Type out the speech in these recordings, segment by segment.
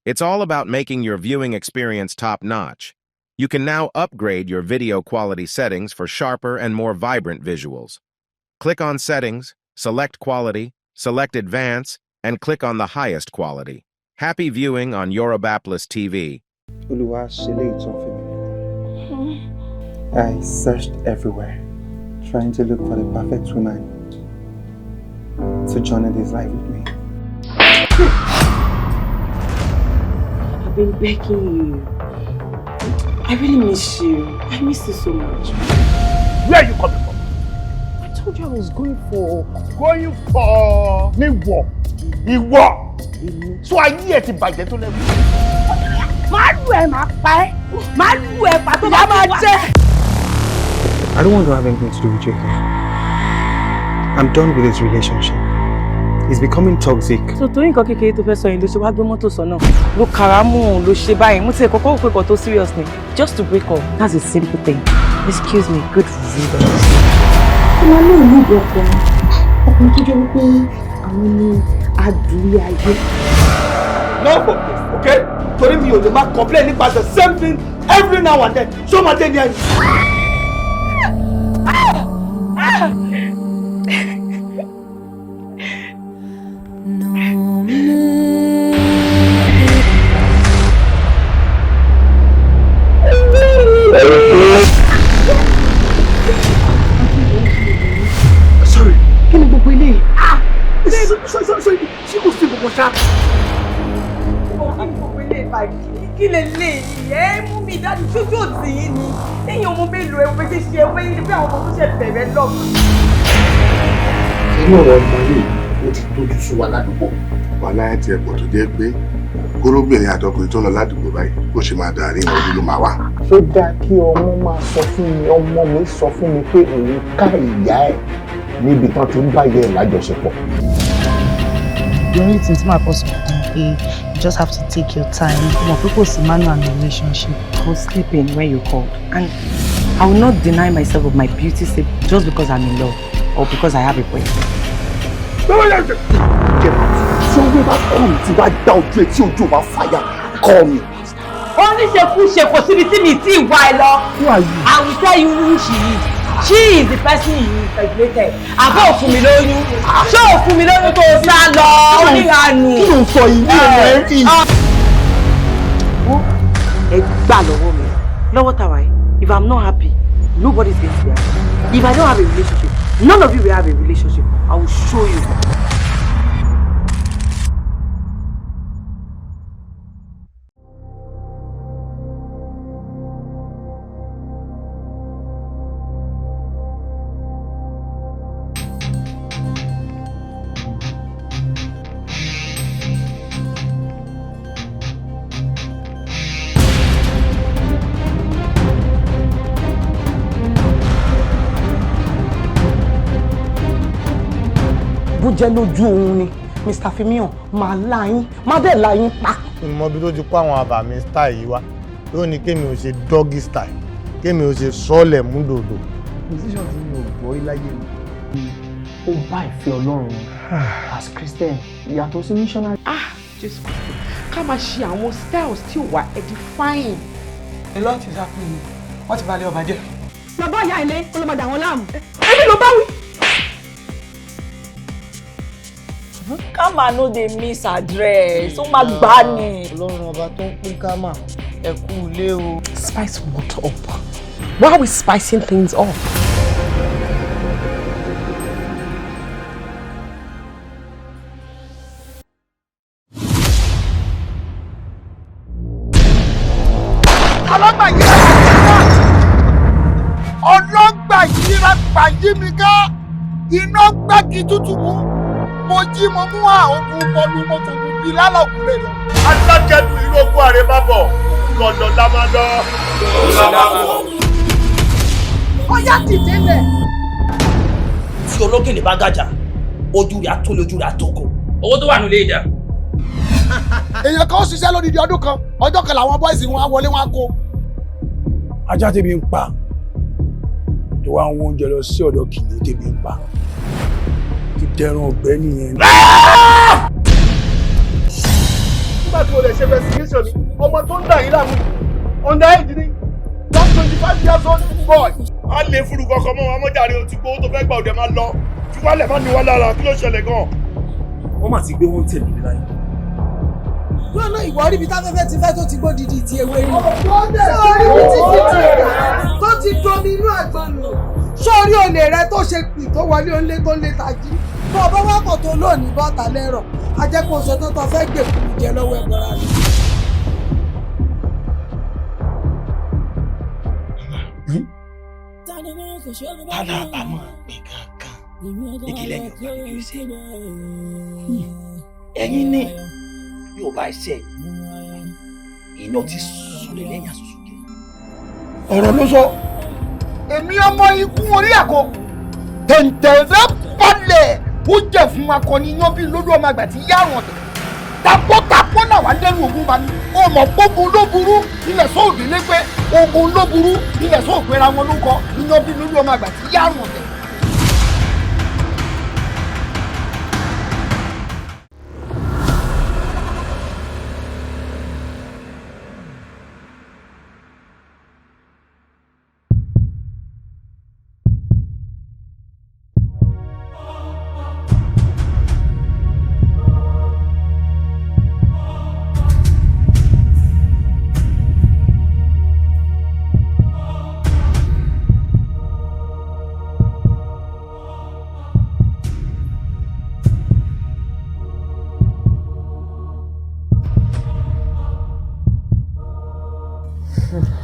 It's all about making your viewing experience top-notch. You can now upgrade your video quality settings for sharper and more vibrant visuals. Click on Settings, select Quality, select Advance, and click on the highest quality. Happy viewing on Yorubapolis TV. Olúwa ṣe léyìí tán fún mi nìkan. I searched everywhere, trying to look for the perfect woman to journey this life with me. I've been begging you. I really miss you. I miss you so much. Where are you coming from? I told you I was going for. Going for níwọ̀ ìwọ so ayé ẹ ti bàjẹ́ tó lẹ́wọ̀. Màá lù ẹ́, màá pa ẹ́. Màá lù ẹ́ pa tó bá máa jẹ́. I don't want to have anything to do with you again. I'm done with this relationship. It's becoming toxic. So torí nǹkan kékeré tó fẹ́ sọ yìí ló ṣe wá gbé mọ́tò sọ́nà, ló kàrámù, ló ṣe báyìí. Mo ti ẹ̀ kọ́kọ́ rò pé nǹkan tó serious ni, just to break up. That's a simple thing. Excuse me, good riddance. Ó máa ní ìlú ìdí ọkùnrin, ọkùnrin tó jẹ́ wípé àwọn ní adùn ayé. Enough of this, okay? Torí mi ò lè máa complain nípa the same thing every now and then. Ṣé o máa dé ní ẹni? Sorry. Kí ni gbogbo eléyìí? Ah! Sorry, ṣé kò sí gbogbo ṣá? Kí ni gbogbo eléyìí báyìí? Kí lè lè ẹ mú mi dájú sójú òtí yín ni? Lẹ́yìn ọmọ mélòó ẹ wọ́n ṣe ṣe ẹ wọ́n bí àwọn ọmọ tó ṣe bẹ̀rẹ̀ lọ. Inú ọ̀rọ̀ ọmọ yìí ó ti tójú sú wa ládùúgbò. Wàhálà ẹ̀ tiẹ̀ pọ̀ tó jẹ́ pé kóróbìnrin àtọkùnrin tó ń lọ ládùúgbò báyìí bó ṣe máa dàrí ìwọ̀n ojú ló máa wà. Ṣó dáa kí ọmọ máa sọ fún mi, ọmọ mi sọ fún mi pé òun ká ìyá ẹ̀ níbi tán ti ń bá ìyá ẹ̀ lájọṣepọ̀? The only thing tí màá kọ́ sọ fún mi pé you just have to take your time. Mo mọ̀ pé kò sí manual in relationship. I was sleeping when you called, and I will not deny myself of my beauty sleep just because I'm in love or because I have a boyfriend. Tí owó bá kọ̀ mí, tí bá dá ojú etí ojú ò bá fàyà kọ́ mi. Oníṣekúṣe, kò síbi tí mi tí ì wá ẹ lọ. Who are you? I will tell you who she is. She is the person you impregnated. Àbọ̀ ò fún mi lóyún. Ṣé ò fún mi lóyún tó o sá lọ? Oníranù. Kí ló ń sọ yìí? Mi ò mọ̀ ẹ́ rí. Ẹ gbà lọ́wọ́ mi. Lọ́wọ́ tàwa yìí, if I'm not happy, nobody's going to be happy. If I don't have a relationship, none of you will have a relationship. I will show you. Bó jẹ́ lójú oorun ni Mr. Fimihan máa láyín, máa dẹ̀ láyín pa. Ìmọ̀ bí tó ti kó àwọn àbàmì style yìí wá ló ní kémi ò ṣe doggy style, kémi ò ṣe sọ́ọ̀lẹ̀ mú dòdò. Position tí mi ò gbọ́ rí láyé mi. Ó bá ìfẹ́ Ọlọ́run mu as Christian yàtọ̀ sí missionary. Ah, Jésù Kristi, ká máa ṣe àwọn styles tí ò wà edifying. A lot is happening. Wọ́n ti balẹ̀ ọba jẹ́. Bàbá ìyá ilé kó ló máa dà wọ́n láàmú. Èmi ló bá wí. Káma no dey miss address, ó máa gbá ni. Ọlọ́run ọba tó ń pín kámà, ẹ kú ilé o. Spice what up? Why are we spicing things up? Ọlọ́gbà yíra gbà ọlọ́gbà yíra gbà yí mi ká, iná gbági tútù mú, mo jí mo mú àwọn ogun bọlu, mo fògùn bíi lálọ́gùn lè lọ. Alákẹ́dùn ìrókò àrè má bọ̀ lọ́dọ̀ la máa lọ. Ó yá, dìde lẹ̀. Tí ológìnní bá gàjà, ojú rẹ̀ á tó lójú rẹ̀ á tó kò. Owó tó wà nílé ìdá. Èèyàn kan ó ṣiṣẹ́ lódidi ọdún kan, ọjọ́ kan làwọn boys wọn á wọlé, wọn á kó. Ajá tèmi ń pa tó wá ń wọ oúnjẹ lọ sí ọ̀dọ̀ kìnìún tèmi ń pa ti dẹrùn ọgbẹ́ nìyẹn. Nígbà tí mo lè ṣe investigation mi, ọmọ tó ń dà yín láàmú under age ni, just 25 years old boy. A lè furu kankan mọ́ wọn mọ́jàre, o ti gbowó tó fẹ́ gbà, òde máa lọ. Fi wálẹ̀, má ní wá lára, kí ló ṣẹlẹ̀ gan-an? Wọ́n mà ti gbé wọn tẹ̀lé mi láyé. Lọ́nà ìwọ ríbi táfẹ́fẹ́ ti fẹ́ tó ti gbó didi ti ewé rí. Sórí ibi títí ti rà tó ti domi inú àgbọn nù. Sórí olè rẹ tó ṣe pì tó wọlé onílé tó lé tají. Tó o bá wá kọ̀ tó lónìí bọ́ta lẹ́rọ̀. Ajẹ́kọ̀ọ́sọ tó tọ́ fẹ́ gbèkúrú jẹ lọ́wọ́ ẹ̀bọ̀ra rẹ̀. Tálá àbámọ̀ pé kankan igi lẹ́yìn ọ̀gá mi kì í ṣe. Ẹ̀yin ní yóò bá iṣẹ́ iná ti súnlẹ̀ lẹ́yìn àṣùṣù kẹ́. Ọ̀rọ̀ ló sọ. Èmi ọmọ ikú orí àkọ tẹ̀ǹtẹ̀rẹ́ balẹ̀, ó jẹ́ fún akọni yan bíi lójú ọmọ àgbà tí yá àrùn ọ̀tẹ̀ tapọ́tapọ́ náà wà lẹ́rù ogun bá ní. Ó mọ̀ pógun ló burú ilẹ̀ sóòdì lẹ́gbẹ́, ogun ló burú ilẹ̀ sóògbéra wọn ló kọ yan bíi lójú ọmọ àgbà tí yá àrùn ọ̀tẹ̀.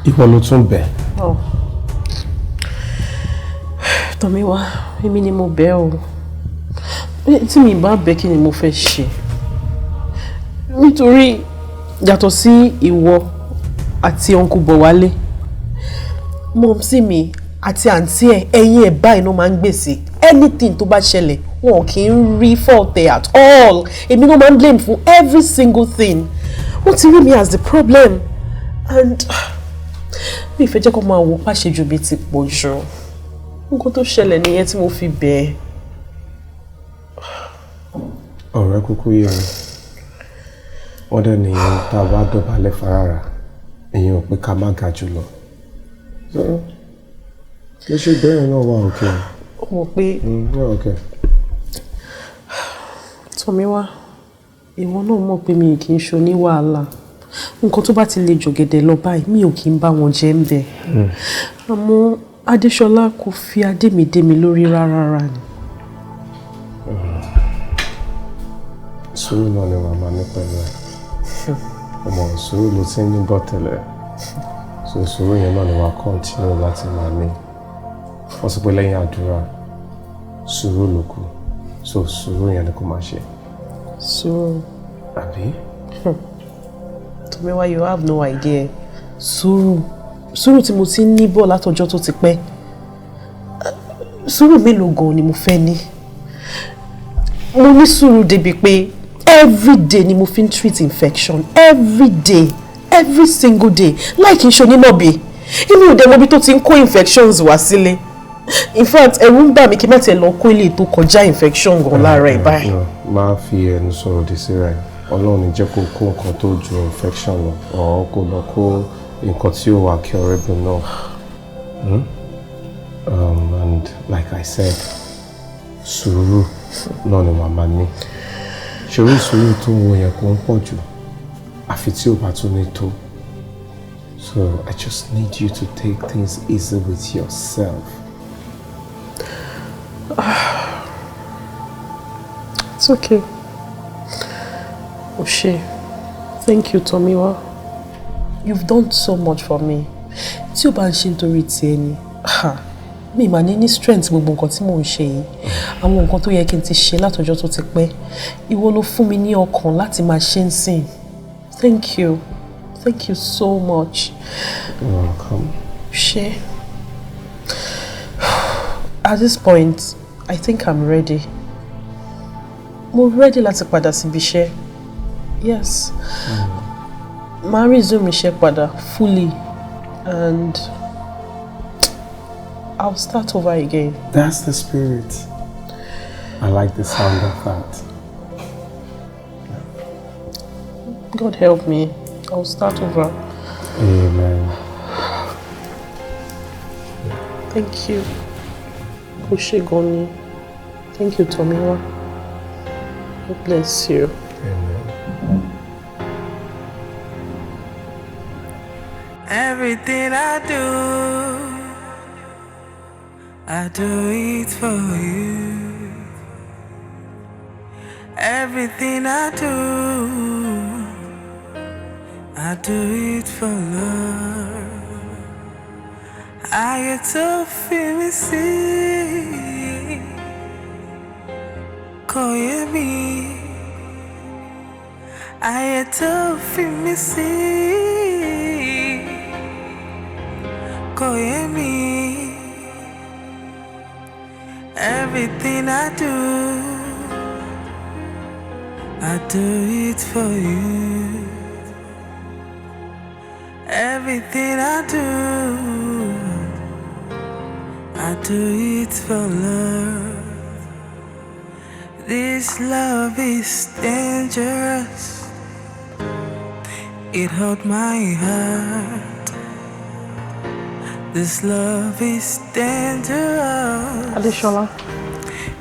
Ìwọ ló tún bẹ̀. Oh. Tọ́míwá, èmi ni mo bẹ̀ o. Tí mi bá bẹ̀, kí ni mo fẹ́ ṣe? Nítorí yàtọ̀ sí ìwọ àti Uncle Bọ̀wálé, mumsy mi àti àǹtí ẹ̀, ẹ̀yìn ẹ̀ báyìí ló máa ń gbèsè. Anything tó bá ṣẹlẹ̀, wọn kì í rí fault ẹ̀ at all. Èmi ló máa ń blame fún every single thing. Wọ́n ti rí mi as the problem and mi ìfẹ́ jẹ́ kó máa wò pàṣẹjù mi ti pọ̀ jù. Nǹkan tó ṣẹlẹ̀ nìyẹn tí mo fi bẹ̀ ẹ́. Ọ̀rẹ́ kúkú yẹ mi. Wọ́n dẹ̀ ní tá a bá dọ̀bálẹ̀ farara, ìyẹn ò pé ká má ga jù lọ. Ló ṣe bẹ́ẹ̀ náà wà òkè. Ó mọ̀ pé Wà òkè. Tọ́míwá, ìwọ náà mọ̀ pé mi kì í ṣe oní wàhálà. Nǹkan tó bá ti le jògẹ̀dẹ̀ lọ báyìí, mi ò kì í bá wọn jẹ́ ń bẹ̀. Àmọ́ Adéṣọlá kò fi adé mi dé mi lórí rárá rárá ni. Sùúrù náà ni màmá ní pẹ̀lú ẹ̀. Ọmọ sùúrù ló ti ń ní bọ́ tẹ́lẹ̀. So sùúrù yẹn náà ni wàá continue láti máa ní. Wọ́n sọ pé lẹ́yìn àdúrà, sùúrù ló kù. So sùúrù yẹn ni kò máa ṣe. Sùúrù. Àbí? Tọ́míwá, you have no idea. Sùúrù. Sùúrù tí mo ti ń ní bọ̀ látọjọ́ tó ti pẹ́. Sùúrù mélòó gan ni mo fẹ́ ní? Mo ní sùúrù débi pé every day ni mo fi ń treat infection. Every day. Every single day. Láì kí n ṣe onínàbì. Èmi ò dẹ̀ mọ̀ bí tó ti ń kó infections wá sílé. In fact, ẹ̀rù ń bà mí kí n má tiẹ̀ lọ kó ilé tó kọjá infection gan lára ẹ̀ báyìí. Má fi ẹnu sọ̀rọ̀ òdì síra ẹ̀. Ọlọ́run ní jẹ́ kó kó nǹkan tó ju infection lọ, or kó lọ kó nǹkan tí ó wà curable náà. Hmm? And like I said, sùúrù náà ni màmá ní. Ṣòro sùúrù tó ń wo yẹn kó ń pọ̀ jù, àfi tí ò bá tún ní tó. So I just need you to take things easy with yourself. It's okay. Oshe, thank you, Tomiwa. You've done so much for me. Tí o bá ń ṣe nítorí tiẹ̀ ni, mi mà ní strength gbogbo nǹkan tí mò ń ṣe yìí. Àwọn nǹkan tó yẹ kí n ti ṣe látọjọ́ tó ti pẹ́. Ìwọ ló fún mi ní ọkàn láti máa ṣe ń sìn. Thank you. Thank you so much. You're welcome. Ṣé. At this point, I think I'm ready. Mo ready láti padà síbi iṣẹ́. Yes. Màá resume iṣẹ́ padà fully and I'll start over again. That's the spirit. I like the sound of that. God help me. I'll start over. Amen. Thank you. O ṣé gan ni. Thank you, Tomiwa. God bless you. Amen. Everything I do it for you. Everything I do it for love. Ayé tó fi mí sí kò yé mi. Ayé tó fi mí sí kò yé mi. Everything I do it for you. Everything I do it for love. This love is dangerous. It hurt my heart. This love is dangerous. Adéṣọlá.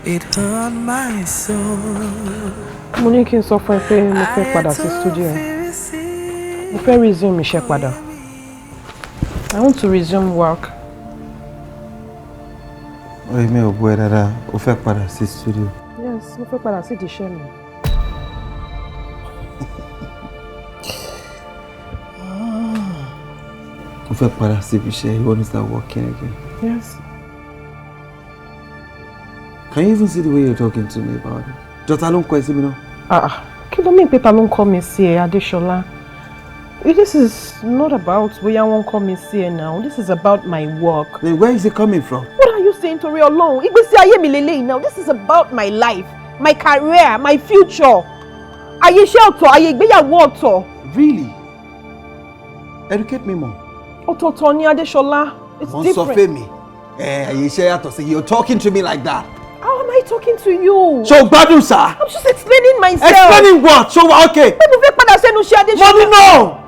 It hurt my soul. Mo ní kí n sọ fún ẹ pé mo fẹ́ padà sí studio. Mo fẹ́ resume iṣẹ́ padà. I want to resume work. Oye, mi ò gbọ́ ẹ dáadáa, o fẹ́ padà sí studio. Yes, mo fẹ́ padà sí ìdí iṣẹ́ mi. O fẹ́ padà sí ibi iṣẹ́, you want to start working again? Yes. Can you even see the way you're talking to me about it? Jọta ló ń kọ ẹ sí mi náà. Ah, kí ló mìíràn pé ta ló ń kọ́ mi sí ẹ, Adéṣọlá? This is not about bóyá wọ́n kọ́ mi sí ẹ now. This is about my work. Then where is it coming from? What are you saying, torí Ọlọ́run? Ìgbésí ayé mi lélẹ́yìí now. This is about my life, my career, my future. Ayé iṣẹ́ ọ̀tọ̀, ayé ìgbéyàwó ọ̀tọ̀. Really? Educate me more. Ọ̀tọ̀ọ̀tọ̀ ni, Adéṣọlá. It's Wọ́n different. sọ fún mi, ẹ àyè iṣẹ́ yàtọ̀ sí, you're talking to me like that. How am I talking to you? Ṣé o gbádùn sá? I'm just explaining myself. Explaining what? Ṣé o wà okay? Pé mo fẹ́ padà sẹ́nu iṣẹ́, Adéṣọlá. Mo ní no!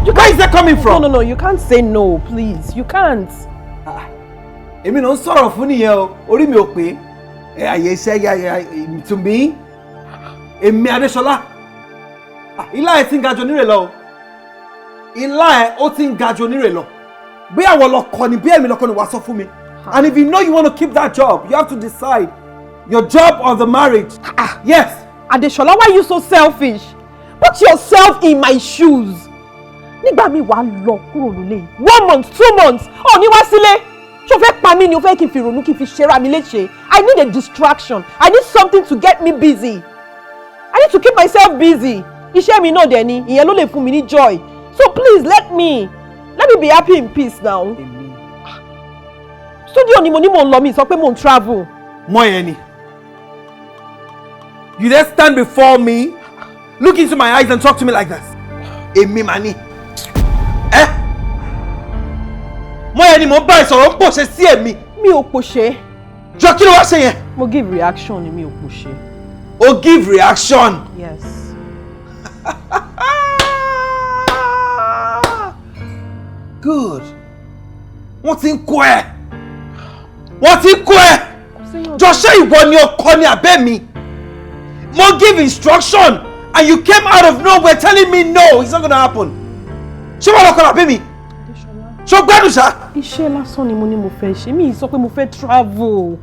Where is that coming from? No, no, no, you can't say no, please. You can't. Èmi náà ń sọ̀rọ̀ fún nìyẹn o, orí mi ò pé. Ẹ àyè iṣẹ́ yà yà to me. Èmi Adéṣọlá. Ilá ẹ̀ ti ń ga ju onírè lọ o. Ilá ẹ̀ ó ti ń ga ju onírè lọ. Bí àwọn lọkọ ni, bí èmi lọkọ ni wàá sọ fún mi. And if you know you want to keep that job, you have to decide your job or the marriage. Yes. Adéṣọlá, why are you so selfish? Put yourself in my shoes. Nígbà míì wàá lọ kúrò nílé yìí. 1 month, 2 months, ò ní wá sílé. Ṣó fẹ́ pa mí ni? O fẹ́ kí n fi ìrònú, kí n fi ṣera mi léṣe? I need a distraction. I need something to get me busy. I need to keep myself busy. Iṣẹ́ mi náà dẹ̀ ni, ìyẹn ló lè fún mi ní joy. So please let me be happy in peace now. Studio ni mo ní mò ń lọ, mi sọ pé mò ń travel. Mọ́yẹni. You just stand before me, look into my eyes and talk to me like this. Èmi mà ní. Ẹ́ Mọ́yẹni, mò ń bá ìsọ̀rọ̀ ń pòṣe sí èmi. Mi ò pòṣe. Jọ, kí ló wá ṣe yẹn? Mo give reaction ni, mi ò pòṣe. O give reaction. Yes. Good. Wọ́n ti ń kó ẹ. Wọ́n ti ń kó ẹ. Jọ, ṣé ìwọ ni ọkọ ni àbẹ́ mi? Mo give instruction and you came out of nowhere telling me no, it's not gonna happen. Ṣé wọ́n lọkọ àbẹ́ mi? Ṣé o gbádùn ṣá? Iṣẹ́ lásán ni mo ní mo fẹ́ ṣe. Mi ì sọ pé mo fẹ́ travel.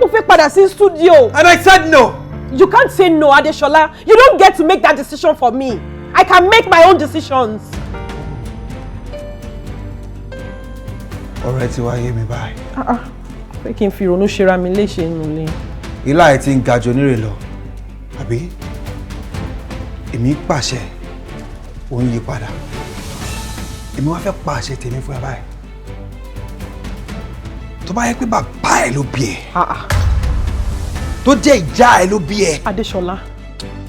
Mo fẹ́ padà sí studio. And I said no. You can't say no, Adeshola. You don't get to make that decision for me. I can make my own decisions. Ọ̀rọ̀ ẹ ti wá yé mi báyìí. Ah ah, pé kí n fi ìrònú ṣera mi léṣe nulẹ̀. Ilá ẹ ti ń ga ju onírè lọ, àbí? Èmi pàṣẹ, ò ń yí padà. Èmi wá fẹ́ pàṣẹ tèmi fún ẹ báyìí. Tó bá yẹ pé bàbá ẹ ló bí ẹ, tó jẹ́ ìyá ẹ ló bí ẹ, Adéṣọlá.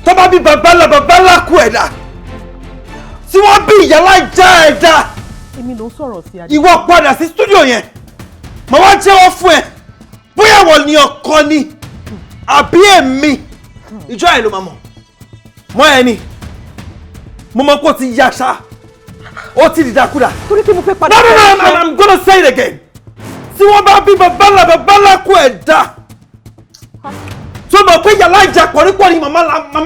Tó bá bí bàbá ńlá bàbá ńlá kú ẹ̀ dà, tí wọ́n bí ìyá láìjà ẹ̀ dà, Èmi ló ń sọ̀rọ̀ sí, Adéṣọlá. ìwọ padà sí studio yẹn, màá wá jẹ́wọ́ fún ẹ bóyá wọ́n ní ọkọ ni àbí èmi. Ìjọ ẹ̀ ló máa mọ̀ mọ́ ẹ ni. Mo mọ̀ pé ó ti yaṣa, ó ti dìdàkudà. Torí pé mo fẹ́ padà. No, no, no, I'm gonna say it again. Tí wọ́n bá bí babalá kú ẹ̀ dá. Tó mọ̀ pé yàrá ìjà pọ̀rípọ̀ ni màmá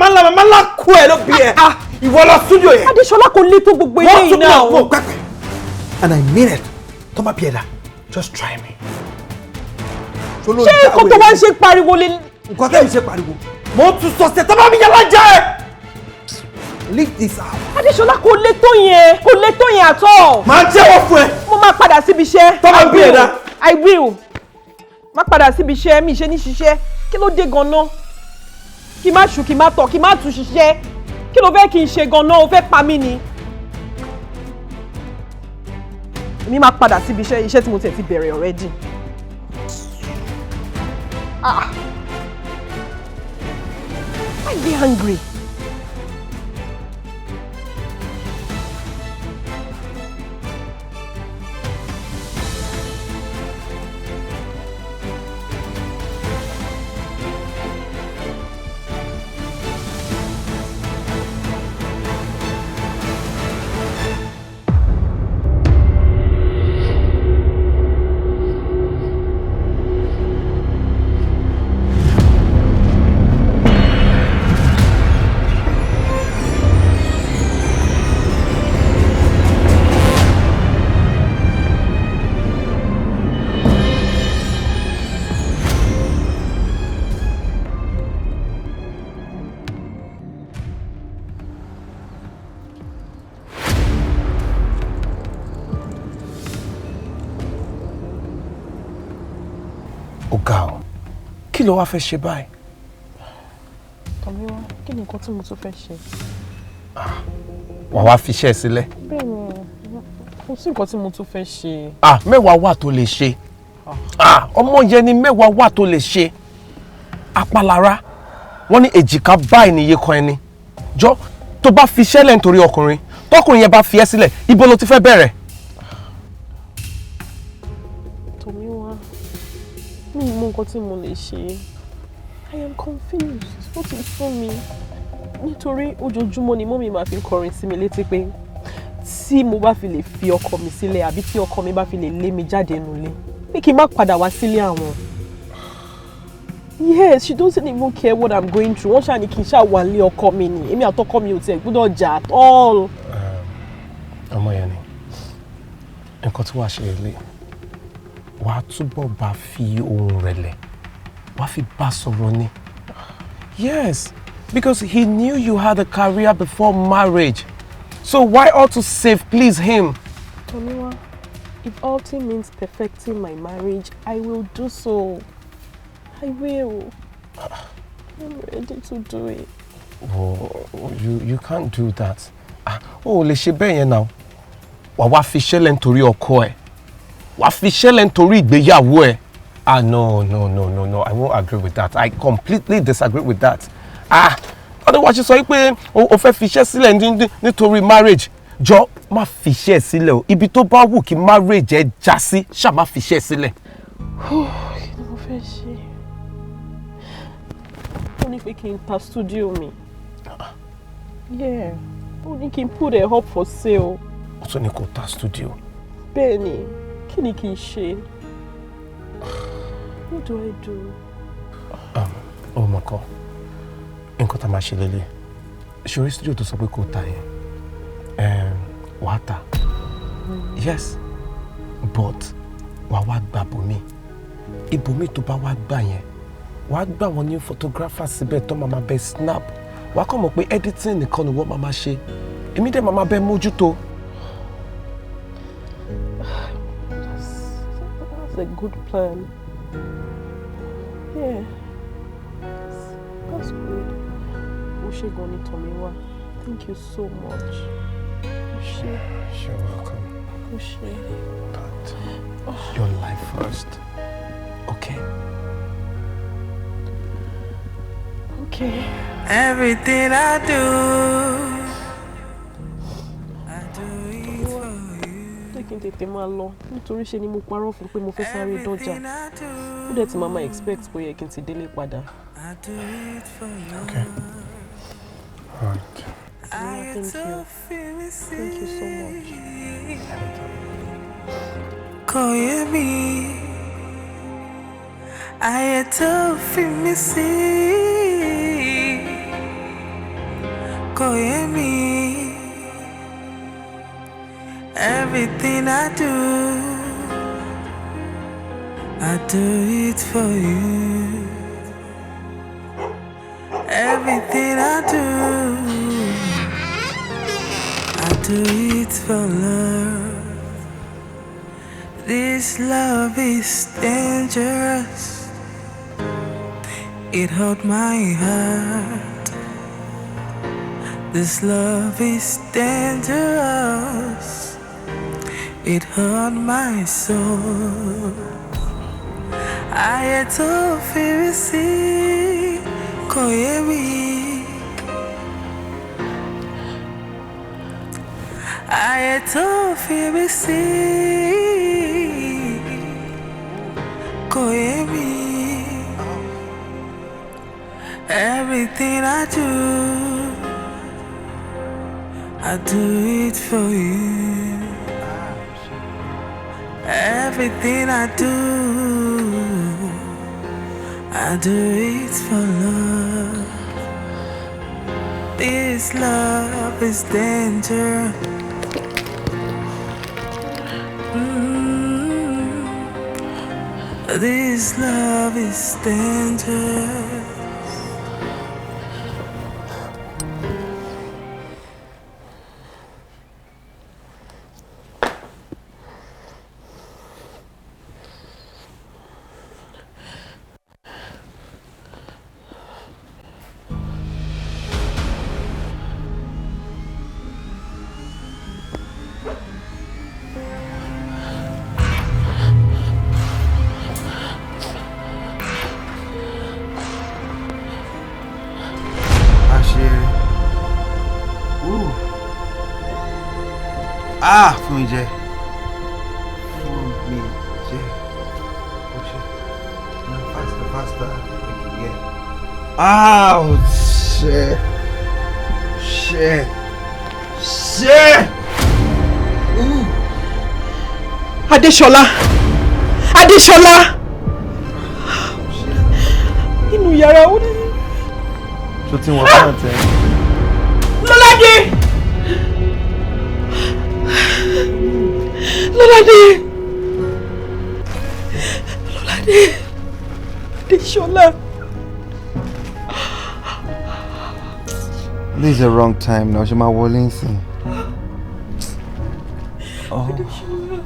ńlá kú ẹ̀ ló bí ẹ. Ìwọ lọ studio yẹn. Adéṣọlá kò lè tó gbogbo eléyìí náà. Wọ́n tún mọ̀ pẹ́pẹ́. And I mean it. Tó bá bí ẹ dá, just try me. Ṣé nǹkan tó wá ń ṣe pariwo lé? Nǹkan tẹ́ ń ṣe pariwo. Mo tún sọ ṣe tó bá mi yàrá jẹ́ ẹ. Leave this house. Adéṣọlá kò lè tó yẹn, kò lè tó yẹn at all. Màá jẹ́wọ́ fún ẹ. Mo máa padà síbi iṣẹ́. Tó bá bí ẹ dá. I will. Má padà síbi iṣẹ́, mi ṣe ní ṣiṣẹ́. Kí ló dé gan-an? Kí má ṣù, kí má tọ̀, kí má tún ṣiṣẹ́. Kí ló fẹ́ kí n ṣe gan-an? O fẹ́ pa mí ni. Èmi máa padà síbi iṣẹ́, iṣẹ́ tí mo tiẹ̀ ti bẹ̀rẹ̀ already. Ah! I dey angry. Kí ló wá fẹ́ ṣe báyìí? Tọ́míwá, kí ni nǹkan tí mo tún fẹ́ ṣe? Wàá wá fiṣẹ́ sílẹ̀. Bẹ́ẹ̀ni, kò sí nǹkan tí mo tún fẹ́ ṣe. Mẹ́wàá wà tó lè ṣe. Ọmọ yẹn ni mẹ́wàá wà tó lè ṣe. Apalára, wọ́n ní èjìká báyìí ní iye kan ẹni. Jọ, tó bá fiṣẹ́ lẹ̀ nítorí ọkùnrin, tọkùnrin yẹn bá fi ẹ́ sílẹ̀, ibo ló ti fẹ́ bẹ̀rẹ̀? Tọ́míwá, mi ò mọ nǹkan tí mo lè ṣe. I am confused. Ó ti sún mi. Nítorí ojoojúmọ́ ni mọ́mí máa fi ń kọrin sí mi létí pé tí mo bá fi lè fi ọkọ mi sílẹ̀ àbí tí ọkọ mi bá fi lè lé mi jáde nulẹ̀ pé kí n má padà wá sílé àwọn. Yes, she doesn't even care what I'm going through. Wọ́n ṣáà ní kí n ṣáà wà lé ọkọ mi ni. Èmi àtọkọ mi ò tiẹ̀ gbọ́dọ̀ jà at all. Ọmọ yẹn ni nǹkan tí wàá ṣe lè wàá túbọ̀ bá fi ohùn rẹ̀ lẹ̀, wàá fi bá sọ̀rọ̀ ni. Yes, because he knew you had a career before marriage. So why ought to save please him? Tomiwa, if ulti means perfecting my marriage, I will do so. I will. I'm ready to do it. Oh, you can't do that. Oh, lè ṣe bẹ́ẹ̀ yẹn now. Wàá wá fi ṣẹlẹ̀ nítorí ọkọ ẹ̀. Wàá fi ṣẹlẹ̀ nítorí ìgbéyàwó ẹ̀. Ah, no, no, no, no, no. I won't agree with that. I completely disagree with that. Ah, ọdún wa ṣe sọ pé o fẹ́ fi iṣẹ́ sílẹ̀ nítorí marriage. Jọ má fi iṣẹ́ sílẹ̀ o. Ibi tó bá wù kí marriage ẹ já sí, ṣá má fi iṣẹ́ sílẹ̀. Kí ni mo fẹ́ ṣe? Ó ní pé kí n ta studio mi. Yeah, ó ní kí n put it up for sale. Ó tún ní kó ta studio. Bẹ́ẹ̀ni, kí ni kí n ṣe? What do I do? Oh my God. Nǹkan tá a máa ṣe lélẹ̀. Ṣorí studio tó sọ pé kò ta yẹn. Wàá ta. Yes, but wàá wá gba ibòmí. Ibòmí tó bá wá gbà yẹn, wàá gbà wọ́n ní photographer síbẹ̀ tó máa bẹ snap. Wàá kàn mọ̀ pé editing nìkan ni wọ́n máa ṣe. Èmi dẹ̀ máa bẹ mójútó. That's a good plan. Yeah, that's good. O ṣé gan ni Tomiwa. Thank you so much. O ṣé. You're welcome. O ṣé. But your life first, okay? Okay. Everything I do, I do it for you. Jẹ́ kí n tètè máa lọ nítorí ṣe ni mo parọ́ fún pé mo fẹ́ sáré dọ́jà. Ó dẹ̀ ti máa máa expect pé ó yẹ kí n ti délé padà. I do it for you. Okay. All right. Tomiwa, thank you. Thank you so much. Kò yé mi, ayé tó fi mí sí. Kò yé mi, everything I do it for you. Everything I do it for love. This love is dangerous. It hurt my heart. This love is dangerous. It hurt my soul. Ayé tó fi mí sí kò yé mi. Ayé tó fi mí sí kò yé mi. Everything I do it for you. Everything I do it for love. This love is danger. This love is dangerous. Àṣírí. Ooh. Ah, fún mi jẹ. Fún mi jẹ. Oh shit. No, faster, faster. Okay, yeah. Ah, oh shit. Shit. Shit. Ooh. Adéṣọlá! Adéṣọlá! Inú yàrá ó ní. Ṣó tí wọ́n bá tẹ? Lọ́ládé! Lọ́ládé! Lọ́ládé! Adéṣọlá! This is the wrong time now. Ṣé máa wọlé nsìn? Oh. Adéṣọlá!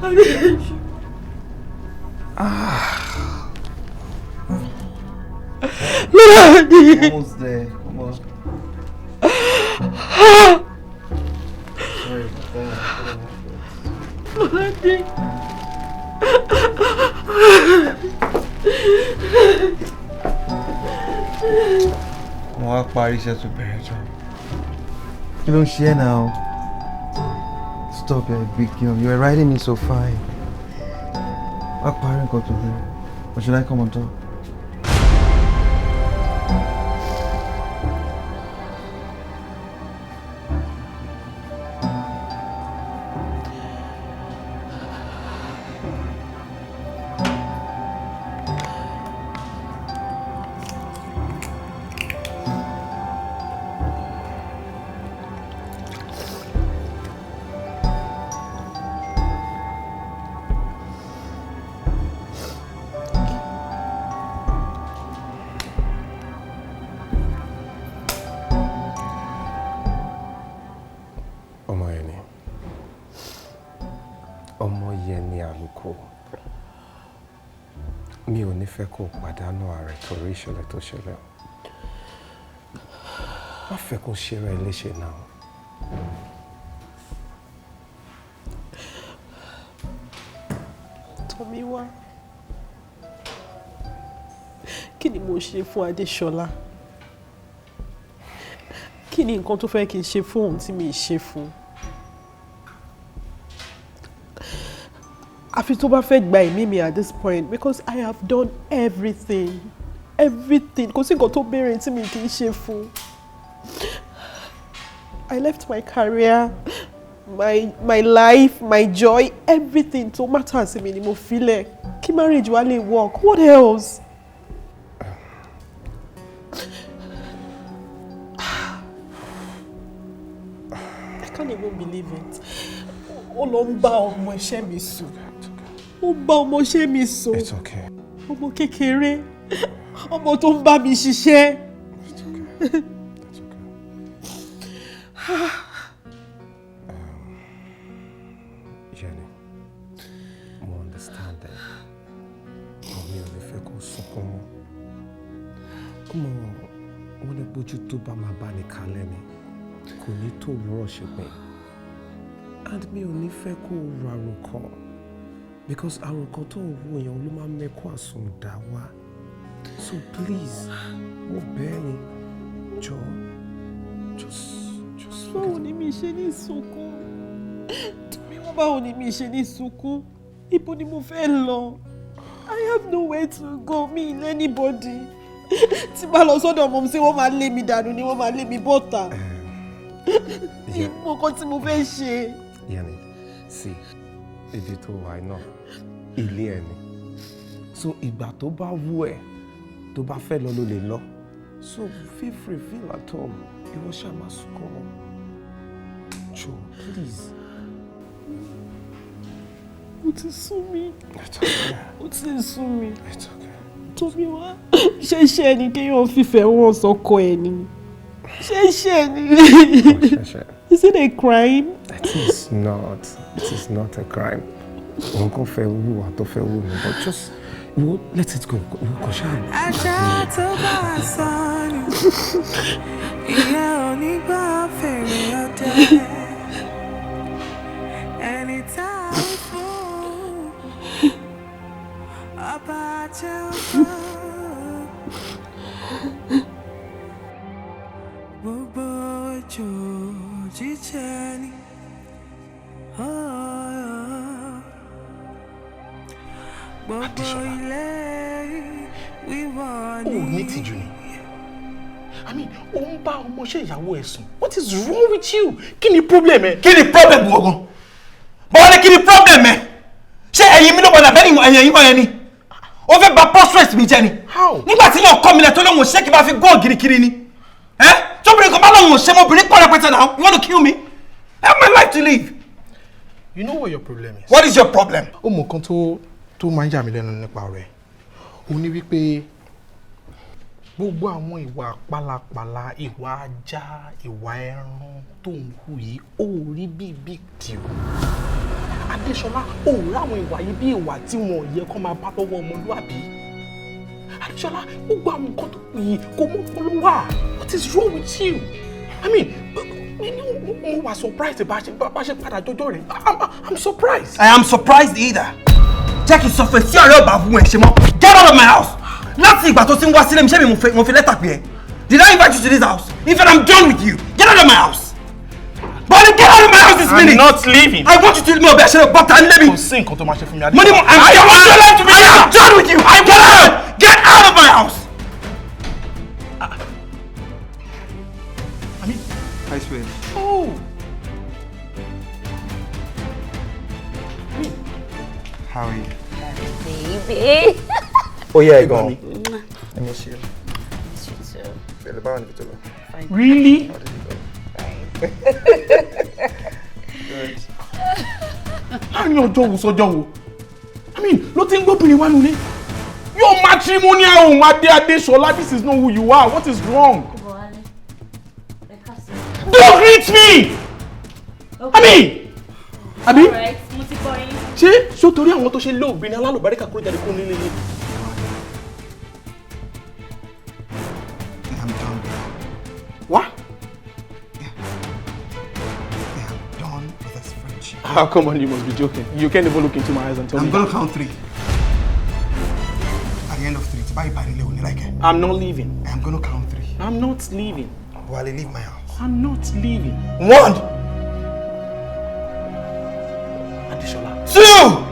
Adéṣọlá! Ah. Lọ́ládé! Almost there. Come on. Sorry about that. Lọ́ládé! Mo wá parí iṣẹ́ tó bẹ̀rẹ̀ jọ. Kí ló ń ṣe ẹ́ now? Stop, you're a big girl. You were riding me so fine. Wá parí nǹkan tó bẹ̀rẹ̀. Or should I come on top? Ọmọyẹni Àlùkò, mi ò ní fẹ́ kó o pàdánù ààrẹ torí ìṣẹ̀lẹ̀ tó ṣẹlẹ̀ o. Má fẹ́ kó ṣe rẹ̀ léṣe náà. Tọ́míwá, kí ni mo ṣe fún Adéṣọlá? Kí ni nǹkan tó fẹ́ kí n ṣe fún òun tí mi ì ṣe fún un? Àfi tó bá fẹ́ gba ẹ̀mí mi at this point, because I have done everything. Everything. Kò sí nǹkan tó béèrè tí mi kì í ṣe fún. I left my career, my life, my joy, everything tó matter sí mi ni mo filẹ̀. Kí marriage wa lè work. What else? I can't even believe it. Ó lọ ń bá ọmọ iṣẹ́ mi sùn. Ó bá ọmọ iṣẹ́ mi sùn. It's okay. Ọmọ kékeré. Ọmọ tó ń bá mi ṣiṣẹ́. It's okay. It's okay. Jenny, mo understand ẹ. But mi ò lè fẹ́ kó sunkún mọ́. Ọmọ wọn ní bójú tó bá máa bá ní kalẹ̀ ni kò ní tó òwúrọ̀ ṣe pé. And mi ò ní fẹ́ kó ro àròkàn, because àròkàn tó ń wo yẹn ló máa ń mẹ́kún àsundà wá. So please, mo bẹ̀ ẹ́ ni, jọ̀ọ́, just forget. Báwo ni mi ṣe ní sunkún? Tómiwá, báwo ni mi ṣe ní sunkún? Ibo ni mo fẹ́ lọ? I have nowhere to go. Mi ò ní anybody. Tí bá lọ sọ́dọ̀ ọmọ mi, sí wọ́n máa lé mi dànù ni, wọ́n máa lé mi bọ́ta. Mo kọ́ tí mo fẹ́ ṣe. Yẹni, see, ibi tó wà náà, ilé ẹ ni. So ìgbà tó bá wù ẹ́, tó bá fẹ́ lọ ló lè lọ. So feel free, feel at home. Ìwọ ṣáà má sunkún mọ́. Jọ̀ọ́, please. Ó ti sú mi. It's okay. Ó ti sú mi. It's okay. Tómiwá, ṣé ṣé ni kéèyàn fífẹ́ wọn sọ́kọ ẹ̀ ni? Ṣé ṣé ni? Ṣẹ̀ṣẹ̀. Is it a crime? It is not. It is not a crime. Òun kò fẹ́ wúwa tó fẹ́ wù mí, but just wo, let it go. Ìwọ kò ṣáà. Ajá tó bá sọnù, ìyẹn ò ní gbọ́ fèrè ọdẹ. Ẹni tá a wí fún, ọba jẹ́ ọgbọ́n. Gbogbo ejò jíjẹ ni. Oh, gbogbo ilé wíwọ̀ O ni. Ò ní tìjú ni. I mean, ó ń bá ọmọọṣẹ́ ìyàwó ẹ̀ sùn. What is wrong with you? Kí ni problem ẹ? Kí ni problem gbọ̀ngàn bọ́ọ̀lì? Kí ni problem ẹ? Ṣé ẹ̀yin mi ló padà bẹ́ẹ̀ ni ẹ̀yìn ẹ̀yìn bọ̀ yẹn ni ó fẹ́ bà portrait mi jẹ́ ni? Nígbà tí yàn kọ́ mi lẹ̀ tó lóun ò ṣé, kí n bá fi góò girikiri ni ẹ tóbìnrin kan bá lóun ò ṣe, mobìnrin pọ̀ rẹpẹtẹ náà. You want to kill me? I have my life to live. You know what your problem is? What is your problem? Ó mọ nǹkan tó máa ń yà mí lẹ́nu nípa ọ̀rẹ́. Ó ní wípé gbogbo àwọn ìwà pálapàla, ìwà ajá, ìwà ẹran tó ń hù yìí, ó rí bí big deal. Adéṣọlá, ó rí àwọn ìwà yìí bí ìwà tí wọn ò yẹ kó máa bá lọ́wọ́ ọmọlúàbí. Adéṣọlá, gbogbo àwọn nǹkan tó kù yìí kò mú ọpọlọ wà. What is wrong with you? I mean, mo wà surprised bá ṣe padà jọjọ rẹ̀. I'm surprised. I am surprised either. Jẹ́ kí n sọ fún ẹ, tí ọ̀rẹ́ ò bá fún ẹ ṣe mọ́, get out of my house. Láti ìgbà tó ti ń wá sílé mi, ṣé mi mo fi lẹ́tà pè ẹ́? Did I invite you to this house? In fact, I'm done with you. Get out of my house. Bọ́lí, get out of my house this I'm minute. not leaving. I want you to leave me. Ọbẹ̀ ṣẹlẹ̀ bọ́tà nílé mi. Kò sí nǹkan tó máa ṣe fún mi. Mo ní mo I'm I want your life to be I am better. done with you. I get out. Get out of my house. Hi, sweet. Oh. How are you? Baby. Oh yeah, go. I miss you. Miss you too. Pẹ̀lú, báwo ni ibi tó lọ? Fine. Really? How did it go? Good. Láàrin ọjọ́ wo sọ́jọ́ wo? I mean, ló ti ń gbóbìnrin wá nulẹ̀. Your matrimonial home, Adé Adéṣọlá, this is not who you are. What is wrong? Don't greet me! I mean, àbí? Alright, mo ti gbọ́ yín. Ṣé ṣó torí àwọn tó ṣe lé obìnrin alálùbáríkà kúrò jáde kúrò nílé ni? I'm done with it. What? I am done with this friendship. Ah, come on, you must be joking. You can't even look into my eyes and tell I'm me. gonna count three. At the end of three, tí báyìí bá nílé òní láìkẹ́. I'm not leaving. I'm gonna count three. I'm not leaving. Wale, leave my house. I'm not leaving. One. Adéṣọlá. Two.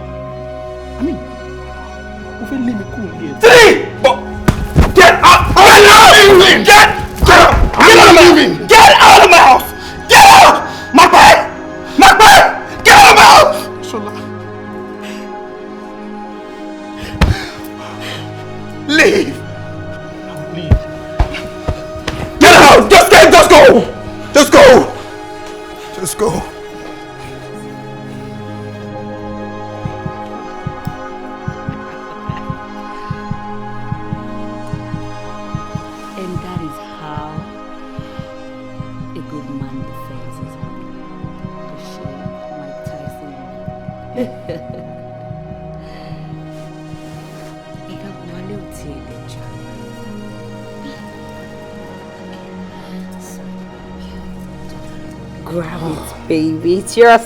I mean, o fẹ́ lé mi kúrò nílé ẹ̀. Three. But get Let's go. And that is how a good man defends his honor. The shape, Mike Tyson. Ìgbà Wálé ò tiẹ̀ lè jà. Grab it, baby. It's yours.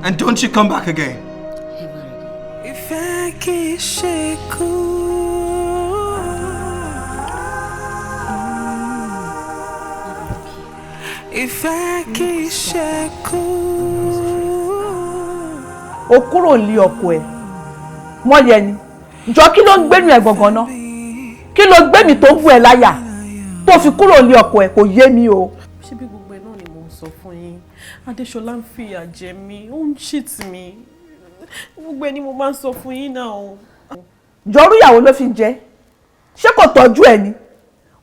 And don't you come back again. Ìfẹ́ kì í ṣe kú. Ìfẹ́ kì í ṣe kú. O kúrò nílé ọkọ ẹ mọ́yẹ ni jọ, kí ló ń gbénu ẹ gangan ná? Kí ló gbé mi tó ń gún ẹ láyà tó fi kúrò nílé ọkọ ẹ? Kò yé mi o. Ṣé bí gbogbo ẹ náà ni mò ń sọ fún yín? Adéṣọlá ń fìyà jẹ mí, ó ń cheat mi. Gbogbo ẹ ni mo máa ń sọ fún yín náà o. Jọrú ìyàwó ló fi ń jẹ? Ṣé kò tọ́jú ẹ ni?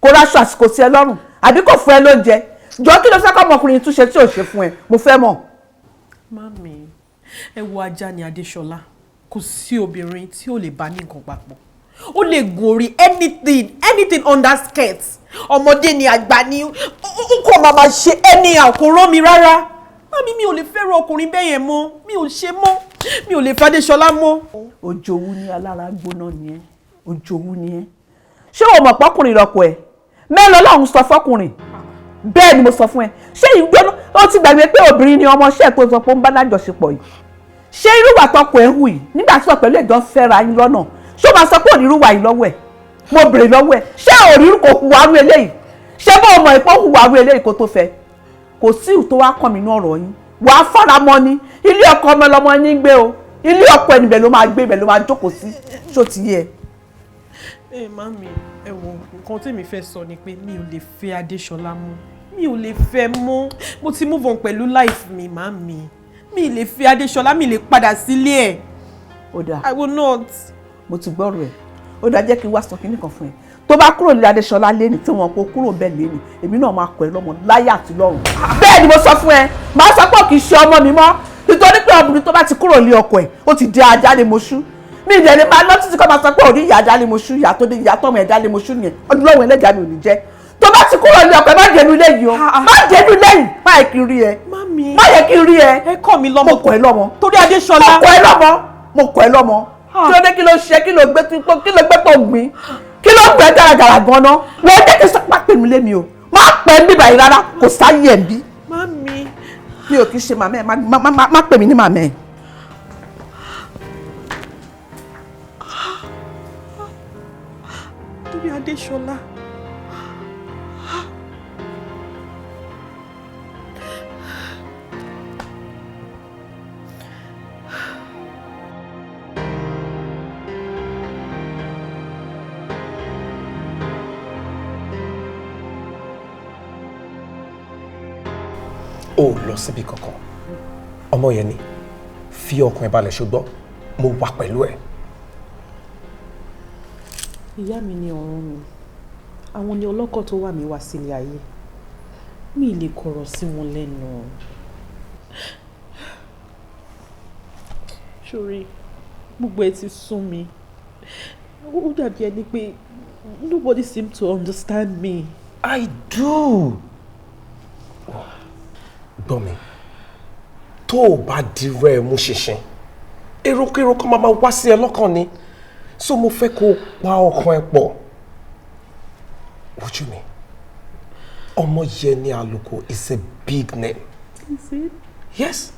Kò raṣọ àsìkò sí ẹ lọ́rùn, àbí kò fún ẹ lóúnjẹ? Jọ, kí ló fẹ́ kọ́ ọmọkùnrin túnṣe tí ò ṣe fún ẹ? Mo fẹ́ mọ̀. Mami, ẹ wo, ajá ni Adéṣọlá. Kò sí obìnrin tí ò lè bá ní nǹkan papọ̀. Ó lè gun orí anything, anything under skirt. Ọmọdé ni, àgbà ni, ó kò máa ṣe anyhow, kò rán mi rárá. Mami, mi ò lè fẹ́ràn ọkùnrin bẹ́ẹ̀ yẹn mọ́. Mi ò ṣe mọ́, mi ò lè fẹ́ Adéṣọlá mọ́. Òjòwú ni, alára gbóná ni ẹ, òjòwú ni ẹ. Ṣé o mọ̀ pọ́kùnrin lọ́kọ ẹ? Mélòó lọ́hùn sọ fọ́kùnrin? Bẹ́ẹ̀ ni mo sọ fún ẹ. Ṣé ìgbóná ó ti gbàgbé pé obìnrin ni ọmọọṣẹ́ tó sọ pé ó ń bá lájọṣepọ̀ yìí? Ṣé irúwà tọkọ ẹ hù yìí nígbà tí wọ́n pẹ̀lú ẹ̀jọ́ fẹ́ra yín lọ́nà, ṣé o máa sọ pé ònírúwà yìí lọ́wọ́ ẹ̀? Mo bèrè lọ́wọ́ ẹ̀, ṣé òrírú kò hùwà rú eléyìí? Ṣé bó o mọ̀ ẹ̀ pé ó hùwà rú eléyìí kó tó fẹ́? Kò sí ìhù tó wá kàn mí ní ọ̀rọ̀ yín. Wàá fara mọ́ ni. Ilé ọkọ ọmọ ọlọmọ ní gbé o. Ilé ọkọ ẹni bẹ̀ ló máa gbé, ibẹ̀ ló máa jókòó sí. Ṣó ti yé ẹ? Ẹ mami, ẹ wo, nǹkan tèmi fẹ́ sọ ni pé mi ò lè fẹ́ Adéṣọlá mọ́. Mi ò lè fẹ́ mọ́. Mo ti move on pẹ̀lú life mi, mami. Mi lè fẹ́ Adéṣọlá, mi lè padà sílé ẹ̀. Ó dáa. I will not. Mo ti gbọ́rọ̀ ẹ̀. Ó dáa, jẹ́ kí n wá sọ kinní kan fún ẹ. Tó bá kúrò nílé Adéṣọlá lẹ́ni tí wọn kò kúrò bẹ́ẹ̀ lẹ́ni, èmi náà máa kọ ẹ lọ́mọ láyà àti lọ́run. Bẹ́ẹ̀ ni mo sọ fún ẹ. Màá sọ pé kì í ṣe ọmọ mi mọ́, nítorí pé obìnrin tó bá ti kúrò nílé ọkọ ẹ̀, ó ti di ajá lé moṣú. Mi ìdẹ̀ lè máa lọ títí kọ́ máa sọ pé òní ìyá ajá lé moṣú, ìyá tó dé, ìyá tọ́mọ ẹ̀dá lé moṣú nìyẹn. Ọlọ́run ẹlẹ́dàá mi ò ní jẹ́. Tó bá ti kúrò nílé ọkọ ẹ, má dénú ilé yìí o, má dénú ilé yìí. Má yẹ kí n rí ẹ. Mami. Má yẹ kí n rí ẹ. Ẹ kọ́ mi lọ́mọ. Mo kọ́ ẹ lọ́mọ. Torí Adéṣọlá. Mo kọ́ ẹ lọ́mọ. Mo kọ́ ẹ lọ́mọ. Kí ló dé? Kí ló ṣe? Kí ló gbé? Kí ló gbé tó gbìn? Kí ló gbẹ gàràgàrà gan-an? Wọ́n jẹ́ kí n sọ pápẹ́ mi lé mi o. Má pẹ́ ń bíbà yìí rárá, kò sáyé ẹ̀ ń bí. Mami. Mi ò kí ń ṣe màmá ẹ̀. Má pè mí ní màmá ẹ̀. Torí Adéṣọlá. O lọ síbi kankan, ọmọ yẹn ni. Fi ọkàn ẹ balẹ̀, ṣùgbọ́n mo wà pẹ̀lú ẹ. Ìyá mi ni ọ̀run mi. Àwọn ni ọlọ́kọ̀ tó wà mí wá sílé ayé. Mi lè kọ̀rọ̀ sí wọn lẹ́nu. Sórí gbogbo ẹ ti sún mi. Ó dàbí ẹni pé nobody seem to understand me. I do. Gbọ́ mi, tó o bá dirẹ́ ẹ mú ṣinṣin, èròkérò kan máa wá sí ẹ lọ́kàn ni. So mo fẹ́ kó o pa ọkàn ẹ pọ̀. Wojú mi, Ọmọyẹni Àlùkò is a big name. Is it? Yes,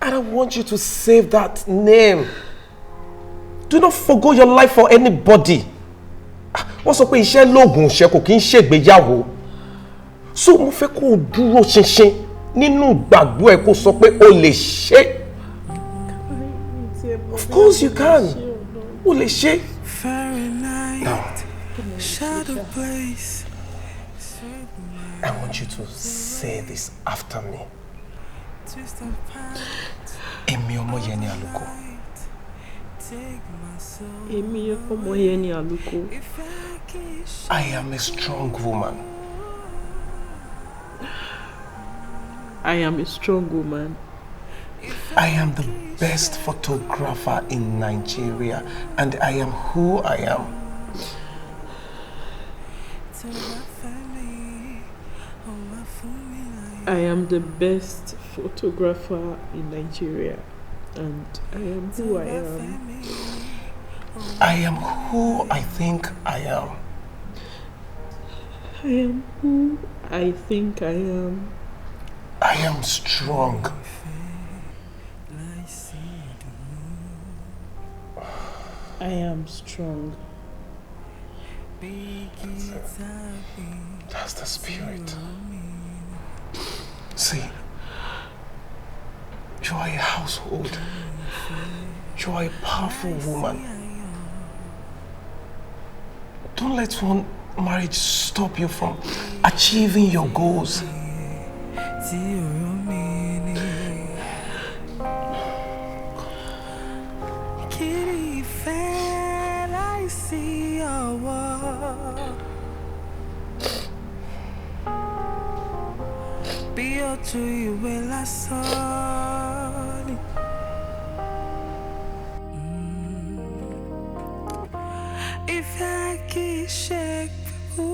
and I want you to save that name. Do not forgo your life for anybody. Wọ́n sọ pé iṣẹ́ lóògùn ìṣẹ́, kò kí ń ṣègbéyàwó. So mo fẹ́ kó o dúró ṣinṣin nínú ìgbàgbọ́ ẹ, kó sọ pé o lè ṣe. Of course you can. O lè ṣe. Now, I want you to say this after me. Èmi Ọmọyẹni Àlùkò, Èmi Ọmọyẹni Àlùkò. I am a strong woman. I am a strong woman. I am the best photographer in Nigeria, and I am who I am. I am the best photographer in Nigeria, and I am who I am. I am who I think I am. I am who I think I am. I am strong. I am strong. That's the spirit. See, you are a household. You are a powerful woman. Don't let one marriage stop you from achieving your goals. Bí ojú ìwé lásán ni. Ìfẹ́ kì í ṣe kú.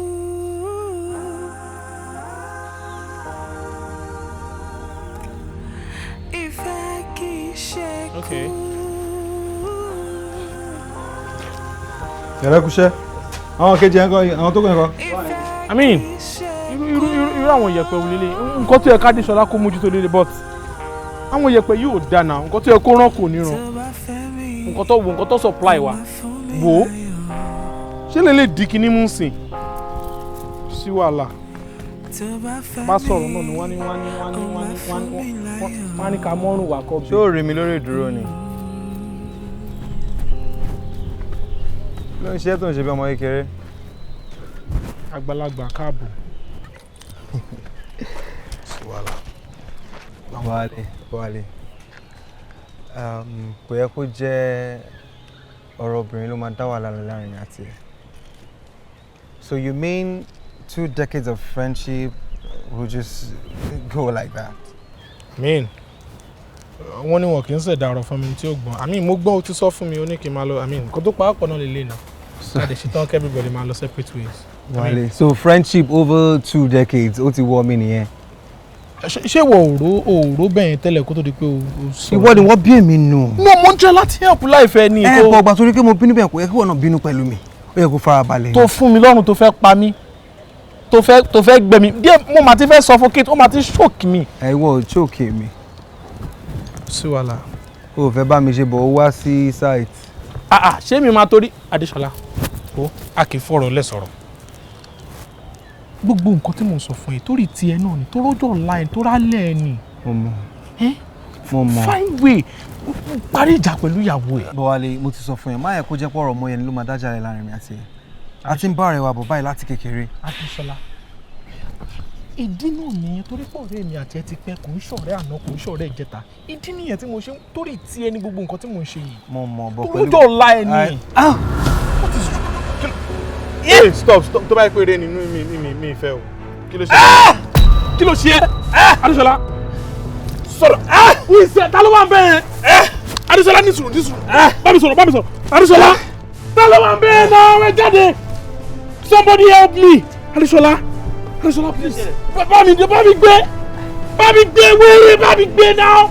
Ìfẹ́ kì í ṣe kú. Okay. Yàrá kúṣẹ́, àwọn kejì ẹ̀ ń kọ́, àwọn tó kàn ń kọ́. I mean, irú àwọn ìyẹ̀pẹ̀ wò lélẹ̀, nǹkan tó yẹ ká Adéṣọlá kó mójútó lélẹ̀, but àwọn ìyẹ̀pẹ̀ yìí ò dáná, nǹkan tó yẹ kó rán kò ní ràn, nǹkan tó wò, nǹkan tó supply wa wò ó, ṣé lè lè di kíní mú sìn sí wàhálà bá sọ̀rọ̀ náà ni wọ́n ní wọ́n ní wọ́n ní wọ́n ní wọ́n ní wọ́n ní ká mọ́rùn wà kọ́ bí. Ṣé o rí mi lórí ìdúró ni? Ló ń ṣe tó ń ṣe bí ọmọ kékeré. Àgbàlagbà káàbọ̀. Wálé, Wálé, kò yẹ kó jẹ́ ọ̀rọ̀ obìnrin ló máa dá wàhálà láàrin àti ẹ̀. So you mean 2 decades of friendship will just go like that? I mean, wọ́n ní wọn kì í ṣẹ̀dá ọ̀rọ̀ fún mi tí ó gbọ́n. I mean, mo gbọ́ o ti sọ fún mi, ó ní kí n máa lọ. I mean, nǹkan tó pa ọ̀pọ̀ náà lè lè nà. Ká lè ṣetán kí everybody máa lọ separate ways. Wálé, so friendship over 2 decades, ó ti wọ́ mi nìyẹn. Ṣé ìwọ òró bẹ́ẹ̀ tẹ́lẹ̀ kó tó di pé o sọ̀rọ̀? Ìwọ ni wọ́n bí èmi nù. No, mo ń try láti help life ẹ ní. Ẹ bọ̀ gbà torí pé mo bínú bẹ́ẹ̀, kò yẹ kí wọ́n náà bínú pẹ̀lú mi. Ó yẹ kó fara balẹ̀. Tó fún mi lọ́rùn, tó fẹ́ pa mí, tó fẹ́ gbẹ̀mí díẹ̀, mo máa ti fẹ́ suffocate, ó máa ti choke mi. Ẹ ìwọ ò choke mi. Sí wàhálà. O ò fẹ́ bá mi ṣe bọ̀, ó wá sí site. Ah ah, ṣé mi máa torí Adéṣọlá o? A kì í fọ̀rọ̀ lẹ̀ sọ̀rọ̀. Gbogbo nǹkan tí mò ń sọ fún ẹ torí tiẹ̀ náà ni, tó rọ́jò ọ̀la ẹ̀, tó rálẹ̀ ẹ̀ ni. Mo mọ̀. Mo mọ̀. Find way parí ìjà pẹ̀lú ìyàwó ẹ̀. Bọ̀wálé, mo ti sọ fún ẹ, má yẹ kó jẹ́ pọ̀rọ̀ ọmọ yẹn ló máa dájà rẹ̀ láàrin mi àti ẹ̀. A ti ń bá ọ̀rẹ́ wa bọ̀ báyìí láti kékeré. Adéṣọlá, ìdí náà nìyẹn, torí pọ̀ ọ̀rẹ́ mi àti ẹ ti pẹ́, kò ń ṣọ̀rẹ́ àná, kò ń ṣọ̀rẹ́ ìjẹta. Ìdí nìyẹn tí mo ṣe ń torí tiẹ̀ ní gbogbo nǹkan tí mò ń ṣe yìí. Mo mọ̀ bọ̀ tó pẹ̀lú. rọ́jò ọ̀la ẹ̀ ni. Hey, stop, stop! Tó bá yẹ pé eré nínú mi ìfẹ́ o. Kí ló ṣe? Kí ló ṣe? Adéṣọlá, sọ̀rọ̀. Wíṣẹ́ ta ló wà ń bẹ́ẹ̀? Adéṣọlá, ní sùúrù, ní sùúrù, bá mi sọ̀rọ̀, bá mi sọ̀rọ̀. Adéṣọlá, ta ló wà ń bẹ́ẹ̀ náà? Ẹ jáde! Somebody help me! Adéṣọlá, Adéṣọlá, please, bá mi bá mi gbé, bá mi gbé wéré, bá mi gbé náà.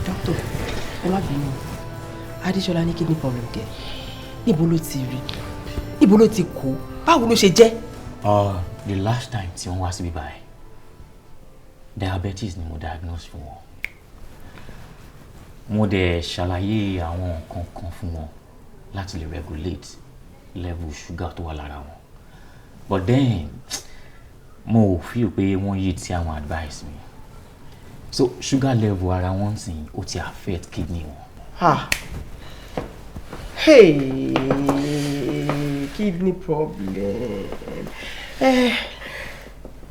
Doctor, ẹ má bínú, Adéṣọlá ní kidney problem kẹ? Níbo ló ti rí? Níbo ló ti kó? Báwo ló ṣe jẹ́? The last time tí wọ́n wá síbí báyìí, diabetes ni mo diagnose fún wọn. Mo dẹ̀ ṣàlàyé àwọn nǹkan kan fún wọn láti lè regulate level sugar tó wà lára wọn, but then mo ò feel pé wọ́n yí ti àwọn advice mi, so sugar level ara wọn sìn ó ti affect kidney wọn. Ah. Hey, kidney problem. Eh,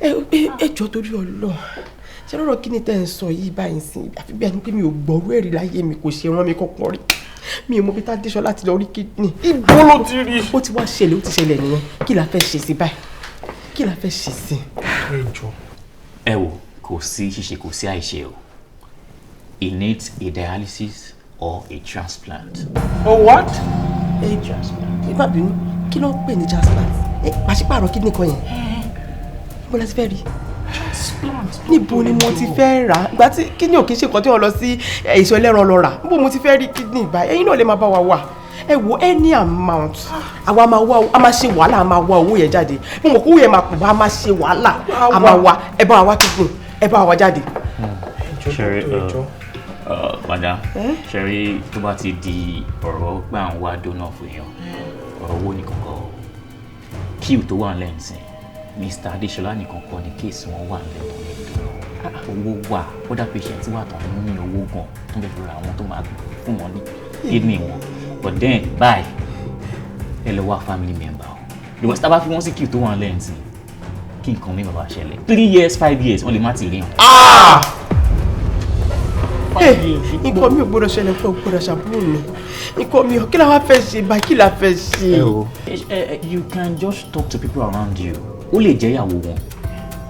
Ẹ jọ, torí Ọlọ́run, ṣé lọ́rọ̀ kí ni tẹ́ ń sọ yìí báyìí sí? Àfi bí ẹni pé mi ò gbọ́rú ẹ̀rí láyé mi, kò ṣe rán mi kọ́kọ́ rí. Mi ò mọ bí Tádéṣọlá ti lọ rí kidney. Ibo ló ti rí? Ó ti wá ṣẹlẹ̀, ó ti ṣẹlẹ̀ nìyẹn. Kí la fẹ́ ṣe sí báyìí? Kí la fẹ́ ṣe sí? Ẹ jọ. Ẹ wò, kò sí ṣíṣe, kò sí àìṣe o. He needs a dialysis or a transplant. A what? A transplant. Ẹ má bínú, kí ló ń pè ní transplant? Ẹ pàṣípààrọ̀ kidney kan yẹn, níbo la ti fẹ́ rí? Transplant. Níbo ni mo ti fẹ́ rà á? Ìgbà tí kidney ò kí ń ṣe nǹkan tí wọ́n lọ sí ìsọ̀ ẹlẹ́ran lọ rà, níbo mo ti fẹ́ rí kidney báyìí? Ẹ̀yin náà lè máa bá wa wà. Ẹ wo, any amount, àwa máa wá, a máa ṣe wàhálà, a máa wá owó yẹn jáde. Mo mọ̀ kó owó yẹn máa pọ̀ bá a máa ṣe wàhálà, a máa wá. Ẹ bá wa wá kidney, ẹ bá wa wá jáde. Ṣeré, madam, ṣeré, tó bá ti di ọ̀rọ̀ pé à ń wá donor fún èèyàn, ọ̀rọ̀ owó nìkan kọ́ o. Queue tó wà nílẹ̀ nísìn, Mr. Adesola nìkan kọ́ ni case wọn wà nílẹ̀ tó ní donor. Owó wà, other patients wà tó ń ní owó gan tó ń fẹ́ ra àwọn tó máa fún wọn ní kidney wọn. But then báyìí, ẹ lọ wá family member o, because tá a bá fi wọ́n sí queue tó wà nílẹ̀ nísìn, kí nǹkan mi bàbá ṣẹlẹ̀, 3 years, 5 years, wọ́n lè má ti rí wọn. Nǹkan mi ò gbọdọ̀ ṣẹlẹ̀ fún, ò gbọdọ̀ ṣàbúrò mi. Nǹkan mi ò, kí la wá fẹ́ ṣe báyìí? Kí la fẹ́ ṣe? You can just talk to people around you. Ó lè jẹ́ ìyàwó wọn,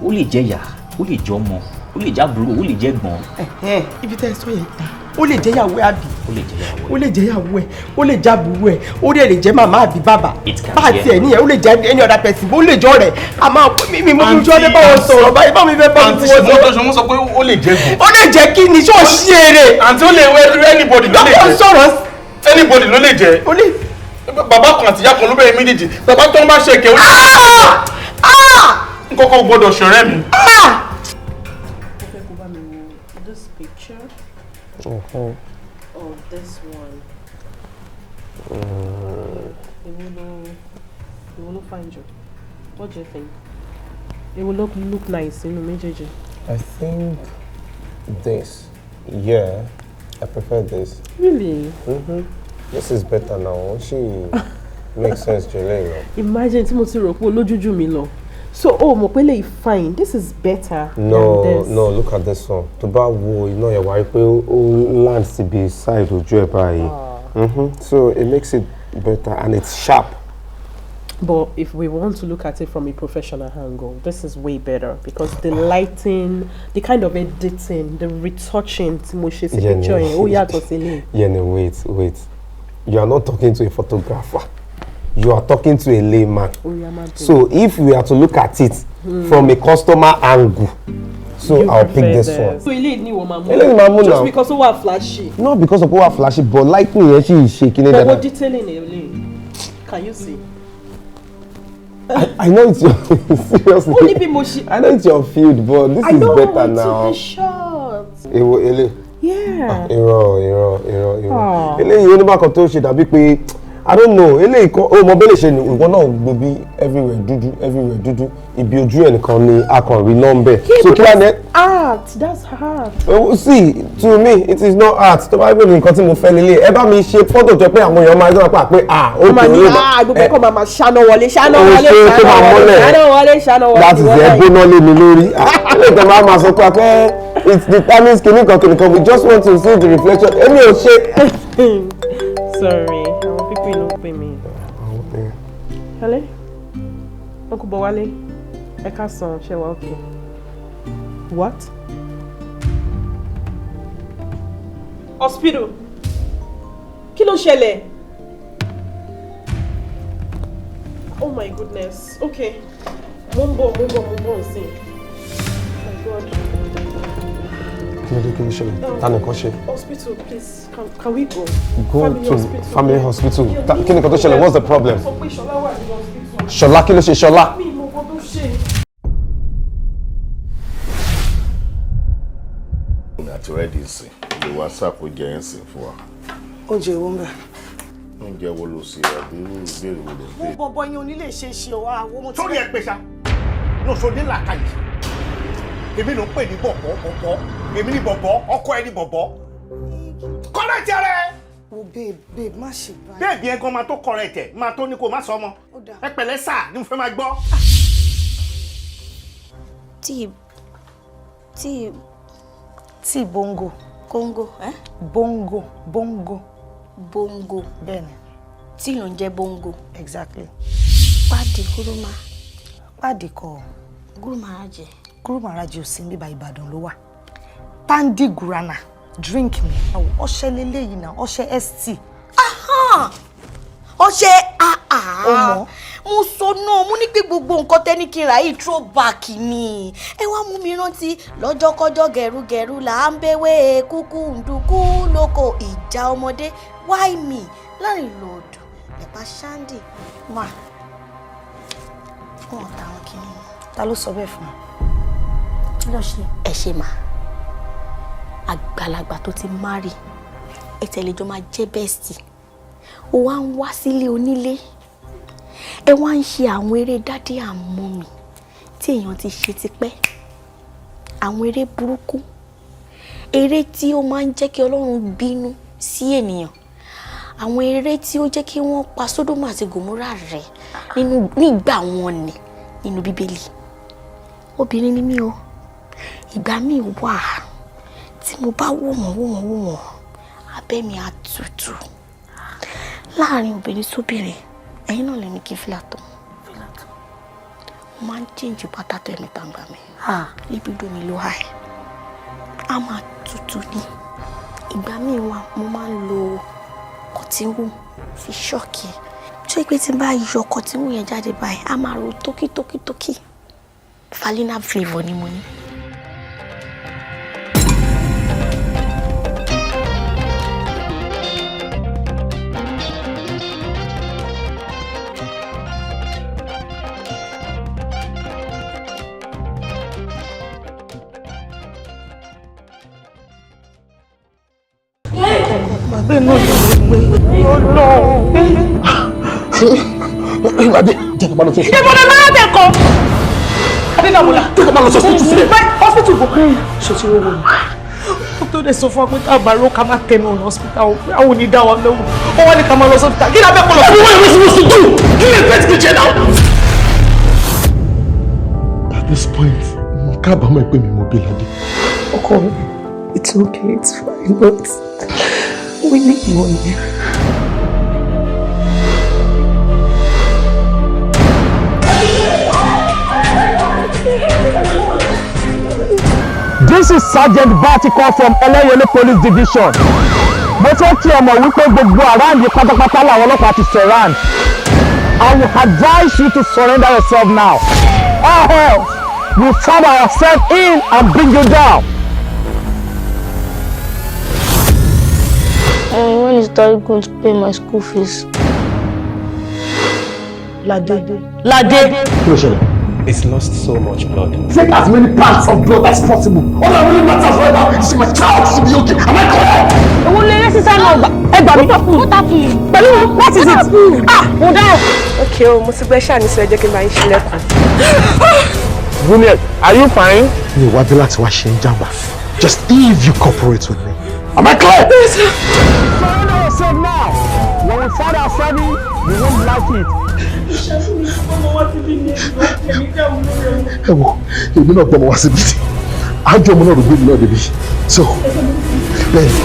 ó lè jẹ́ ìyá, ó lè jẹ́ ọmọ, ó lè jẹ́ àbúrò, ó lè jẹ́ ẹ̀gbọ́n. Ibi tẹ́ ẹ sọ yẹn ta, ó lè jẹ́ ìyàwó ẹ̀ àbí? Ó lè jẹ́ ìyàwó. Ó lè jẹ́ ìyàwó ẹ̀, ó lè jẹ́ àbúrò ẹ̀, ó dẹ̀ lè jẹ́ màmá àbí bàbá. It can bá be. Tiẹ̀ níyẹn, ó lè jẹ́ any other person, ó lè jọ rẹ̀. Àmọ́ mi mo fi jọ́ dé báwọn sọ̀rọ̀ báyìí, báwọn mi fẹ́ bá Àǹtí, wọn ṣùgbọ́n sọ̀rọ̀. tó ṣe, wọ́n sọ pé ó lè jẹ́ gan. Ó lè jẹ́ kí ni? Ṣé ó ṣí eré? Àǹtí, ó lè wẹ́ anybody ló lè Lọ́kọ̀ jẹ́. sọ̀rọ̀. Anybody ló lè jẹ́. Ó lè. Bàbá kan àti ìyá kan ló bẹ̀rẹ̀ méjèèjì. Bàbá tó ń bá ṣe kẹ́, ó lè. Nǹkan kan gbọ́dọ̀ ṣọ̀rẹ́ mi. Mo fẹ́ kó bá mi wo this picture or this one. Èwo ló fine jù? What do you think? Èwo ló look nice nínú méjèèjì? I think this. Yeah, I prefer this. Really? Mm-hmm. This is better now. She makes sense to you. Imagine tí mo ti rò pé olójújù mi lọ. So o mọ̀ pé lè fine. This is better No, than this. no, look at this one. Tó bá wo iná yẹn, wá rí pé ó land síbi side ojú ẹ̀ báyìí. So it makes it better and it's sharp. But if we want to look at it from a professional angle, this is way better because the lighting, the kind of editing, the retouching tí mo ṣe sí picture yẹn, ó yàtọ̀ sí eléyìí. Yeni, wait, wait. You are not talking to a photographer. You are talking to a layman. Ó yá, má bínú. So if we are to look at it from a customer angle, so You I'll pick prefer this one. So eléyìí ni ìwọ máa mú. Eléyìí máa mú Just now. because ó wà flashy. Not because of ó wà flashy, but lightning yẹn ṣì ṣe kíní But wo dáadáa. detailing eléyìí. Can you see? I know it's your, seriously. Ó ní bí mo ṣe. I know it's your field, but this I is know, better it now. took the shot. Èwo ele? Yeah. Irọ́, irọ́, irọ́, irọ́. Ah. Eléyìí oníbàkan tó ṣe dàbí pé, I don't know, eléyìí kan ó mọ bẹ́lẹ̀ ṣe ni ìwọ náà gbó bí everywhere dúdú, everywhere dúdú, ibi ojú ẹ̀ nìkan ni a kàn rí nọ́mbẹ̀. So kí wá ní ẹ. Art, that's art. Oh, see, to me it is not art. Tó bá gbé mi nǹkan tí mo fẹ́ lélẹ̀, ẹ bá mi ṣe fọ́tò tó pé àwọn èèyàn máa gbọ́ pé ah, Ó máa okay, ní olóògbà. ah, gbogbo ẹ̀kọ́ máa máa ṣáná wọlé, ṣáná Ó wọlé, ṣe tó ṣáná máa wọlé, mọ́lẹ̀. ṣáná wọlé, ṣáná wọlé. That is ìwọ ẹ náà. Gbóná lé mi lórí. Ah, ilé ìtàn máa ma sọ pé akẹ́ it determines kìnnìkan kìnnìkan, we just want to see the reflection. Èmi ò ṣe. Sorry, àwọn people ló ń pè mí. Hello? Uncle Bọ̀wálé, ẹ káàsán, ṣé wà okay? What? Hospital. Kí ló ṣẹlẹ̀? Oh my goodness. Okay. Mo ń bọ̀, mo ń bọ̀, mo ń bọ̀ nsìn. Oh my God. Kí ló dé? Kí ló ṣẹlẹ̀? Ta nìkan ṣe? Hospital, please. Can we go? Go Family to hospital. Family hospital. Kí nìkan tó ṣẹlẹ̀? What's the problem? Sọ pé Ṣọlá wà ní hospital. Ṣọlá? Kí ló ṣe Ṣọlá? Mi ò mọ nǹkan tó ṣe. Àti ready sí lè wá sàkójẹ ẹ̀ ń sìn fún wa. Oúnjẹ wo ń bẹ? Oúnjẹ wo ló ṣe, àbí irú ìbéèrè wo ló ń béèrè? Bọ̀bọ̀ yẹn ò ní lè ṣe é ṣe o, àwọn ọmọ tí. Sórí ẹ pé ṣá ní oṣù onílàkàyè, èmi ló ń pè ní bọ̀bọ̀ bọ̀bọ̀, èmi ní bọ̀bọ̀, ọkọ ẹ ní bọ̀bọ̀, correct rẹ. Wo, babe, babe, má ṣe báyìí. Babe yẹn gan máa tó correct ẹ, máa tó ní kó má sọ ọmọ. Ó dáa. Ẹ pẹ̀lẹ́ sà ni mo fẹ́ máa gbọ́. Tíì tíì. Tíì bongo. Kóńgò, ẹ́? Bongo, bongo. Bongo. Bẹ́ẹ̀ni. Tíì ló ń jẹ́ bongo. Exactly. Páàdì gúrúmà. Páàdì kọ́. Gúrùmàràjẹ. Gúrùmàràjẹ ò sí níbà, Ìbàdàn ló wà. Tandi Gurana drink mi. Ọṣẹ leléyìí náà, ọṣẹ ST. Ọṣẹ. Ó mọ̀. Mo sọ náà, mo ní pé gbogbo nǹkan tẹ́ni kí n rà yìí throwback ni. Ẹ wá mú mi rántí lọ́jọ́kọ́jọ́, gẹ̀rúgẹ̀rú là ń béwé, kúkú ǹdùkú lóko ìjà ọmọdé. Why me láàrin lòdù lẹ́pà ṣáńdì mà wọn táwọn kìíní. Ta ló sọ bẹ́ẹ̀ fún ọ? Kí ló ṣe? Ẹ ṣe mà, àgbàlagbà tó ti marry, ẹ tẹ̀lé jọ máa jẹ́ bestie, ó wá ń wá sílé onílé, ẹ wá ń ṣe àwọn eré daddy and mummy tí èèyàn ti ṣe tipẹ́, àwọn eré burúkú, eré tí ó máa ń jẹ́ kí Ọlọ́run bínú sí ènìyàn, àwọn eré tí ó jẹ́ kí wọ́n pa Sódómù àti Gòmórà rẹ́ nínú nígbà wọn ni nínú Bíbélì. Obìnrin ni mí o. Ìgbà míì wà tí mo bá wò wọ́n, wò wọ́n, wò wọ́n, abẹ́ mi á tutù. Láàrin obìnrin sóbìnrin, ẹ̀yin náà lè ní kí n fìlà tó mo máa ń change pátá tó ẹ̀mí tàǹgbà mi, libido mi ló high, á máa tutù ní. Ìgbà míì wà, mo máa ń lo cotton wool fi shock ẹ̀, tó yẹ pé tí n bá yọ cotton wool yẹn jáde báyìí, á máa ro tókí tókí tókí. Vanilla flavour ni mo ní. Bàbá náà ló gbé Ọlọ́run. Ìwádìí jẹ́ kí n bá lọ sí. Ibo ni máa bẹ̀ kọ́? Adédàmọ́lá. Jẹ́ kí n bá lọ sí hospital sílẹ̀. Hospital kò kọ́. Ṣé o ti rówó ni? Dókítà dẹ̀ sọ fún wa pé tá a bá ró ká má tẹnu ọ̀nà hospital o, pé àwọn ò ní dá wa lóhùn. Ó wá ní ká máa lọ sí hospital. Kí ni abẹ́ kọ́ lọ? What am I supposed to do? Kí ni ìfẹ́ ti jẹ náà? At this point, mo kábàámọ̀ pé mi mo bí Ládé. Ọkọ mi, it's okay, it's fine, but we need money. This is Sergeant Batico from Ẹlẹ́yẹlé Police Division. Mo fẹ́ kí ẹ mọ̀ wípé gbogbo around yìí pátápátá làwọn ọlọ́pàá ti surround. I will advise you to surrender yourself now, or else we find ourselves in and bring you down. And when is Daddy going to pay my school fees? Lade. Lade. Kí ló ṣẹlẹ̀? He's lost so much blood. Take as many pints of blood as possible. All that really matters right now is my child to be okay. Am I correct? Òun lè rẹ́ sísá náà gbà. Ẹ gbà mí. What happened? Pẹ̀lú, what is it? Ah, mo dáhùn. Ok o, mo ti gbẹ́ ṣáà ní sọ, ẹ jẹ́ kí n máa ń ṣílẹ̀kùn. Juliet, are you fine? Mi ò wá bí láti wá ṣe ń jàmbá. Just if you cooperate with me. Am I clear? Surrender yourself now. When we find ourselves in, you won't like it. Ẹ wo, èmi náà gbọ́mọ wá síbi tí àjọ ọmọ náà ló gbé mi náà débi, so bẹ́ẹ̀ ni.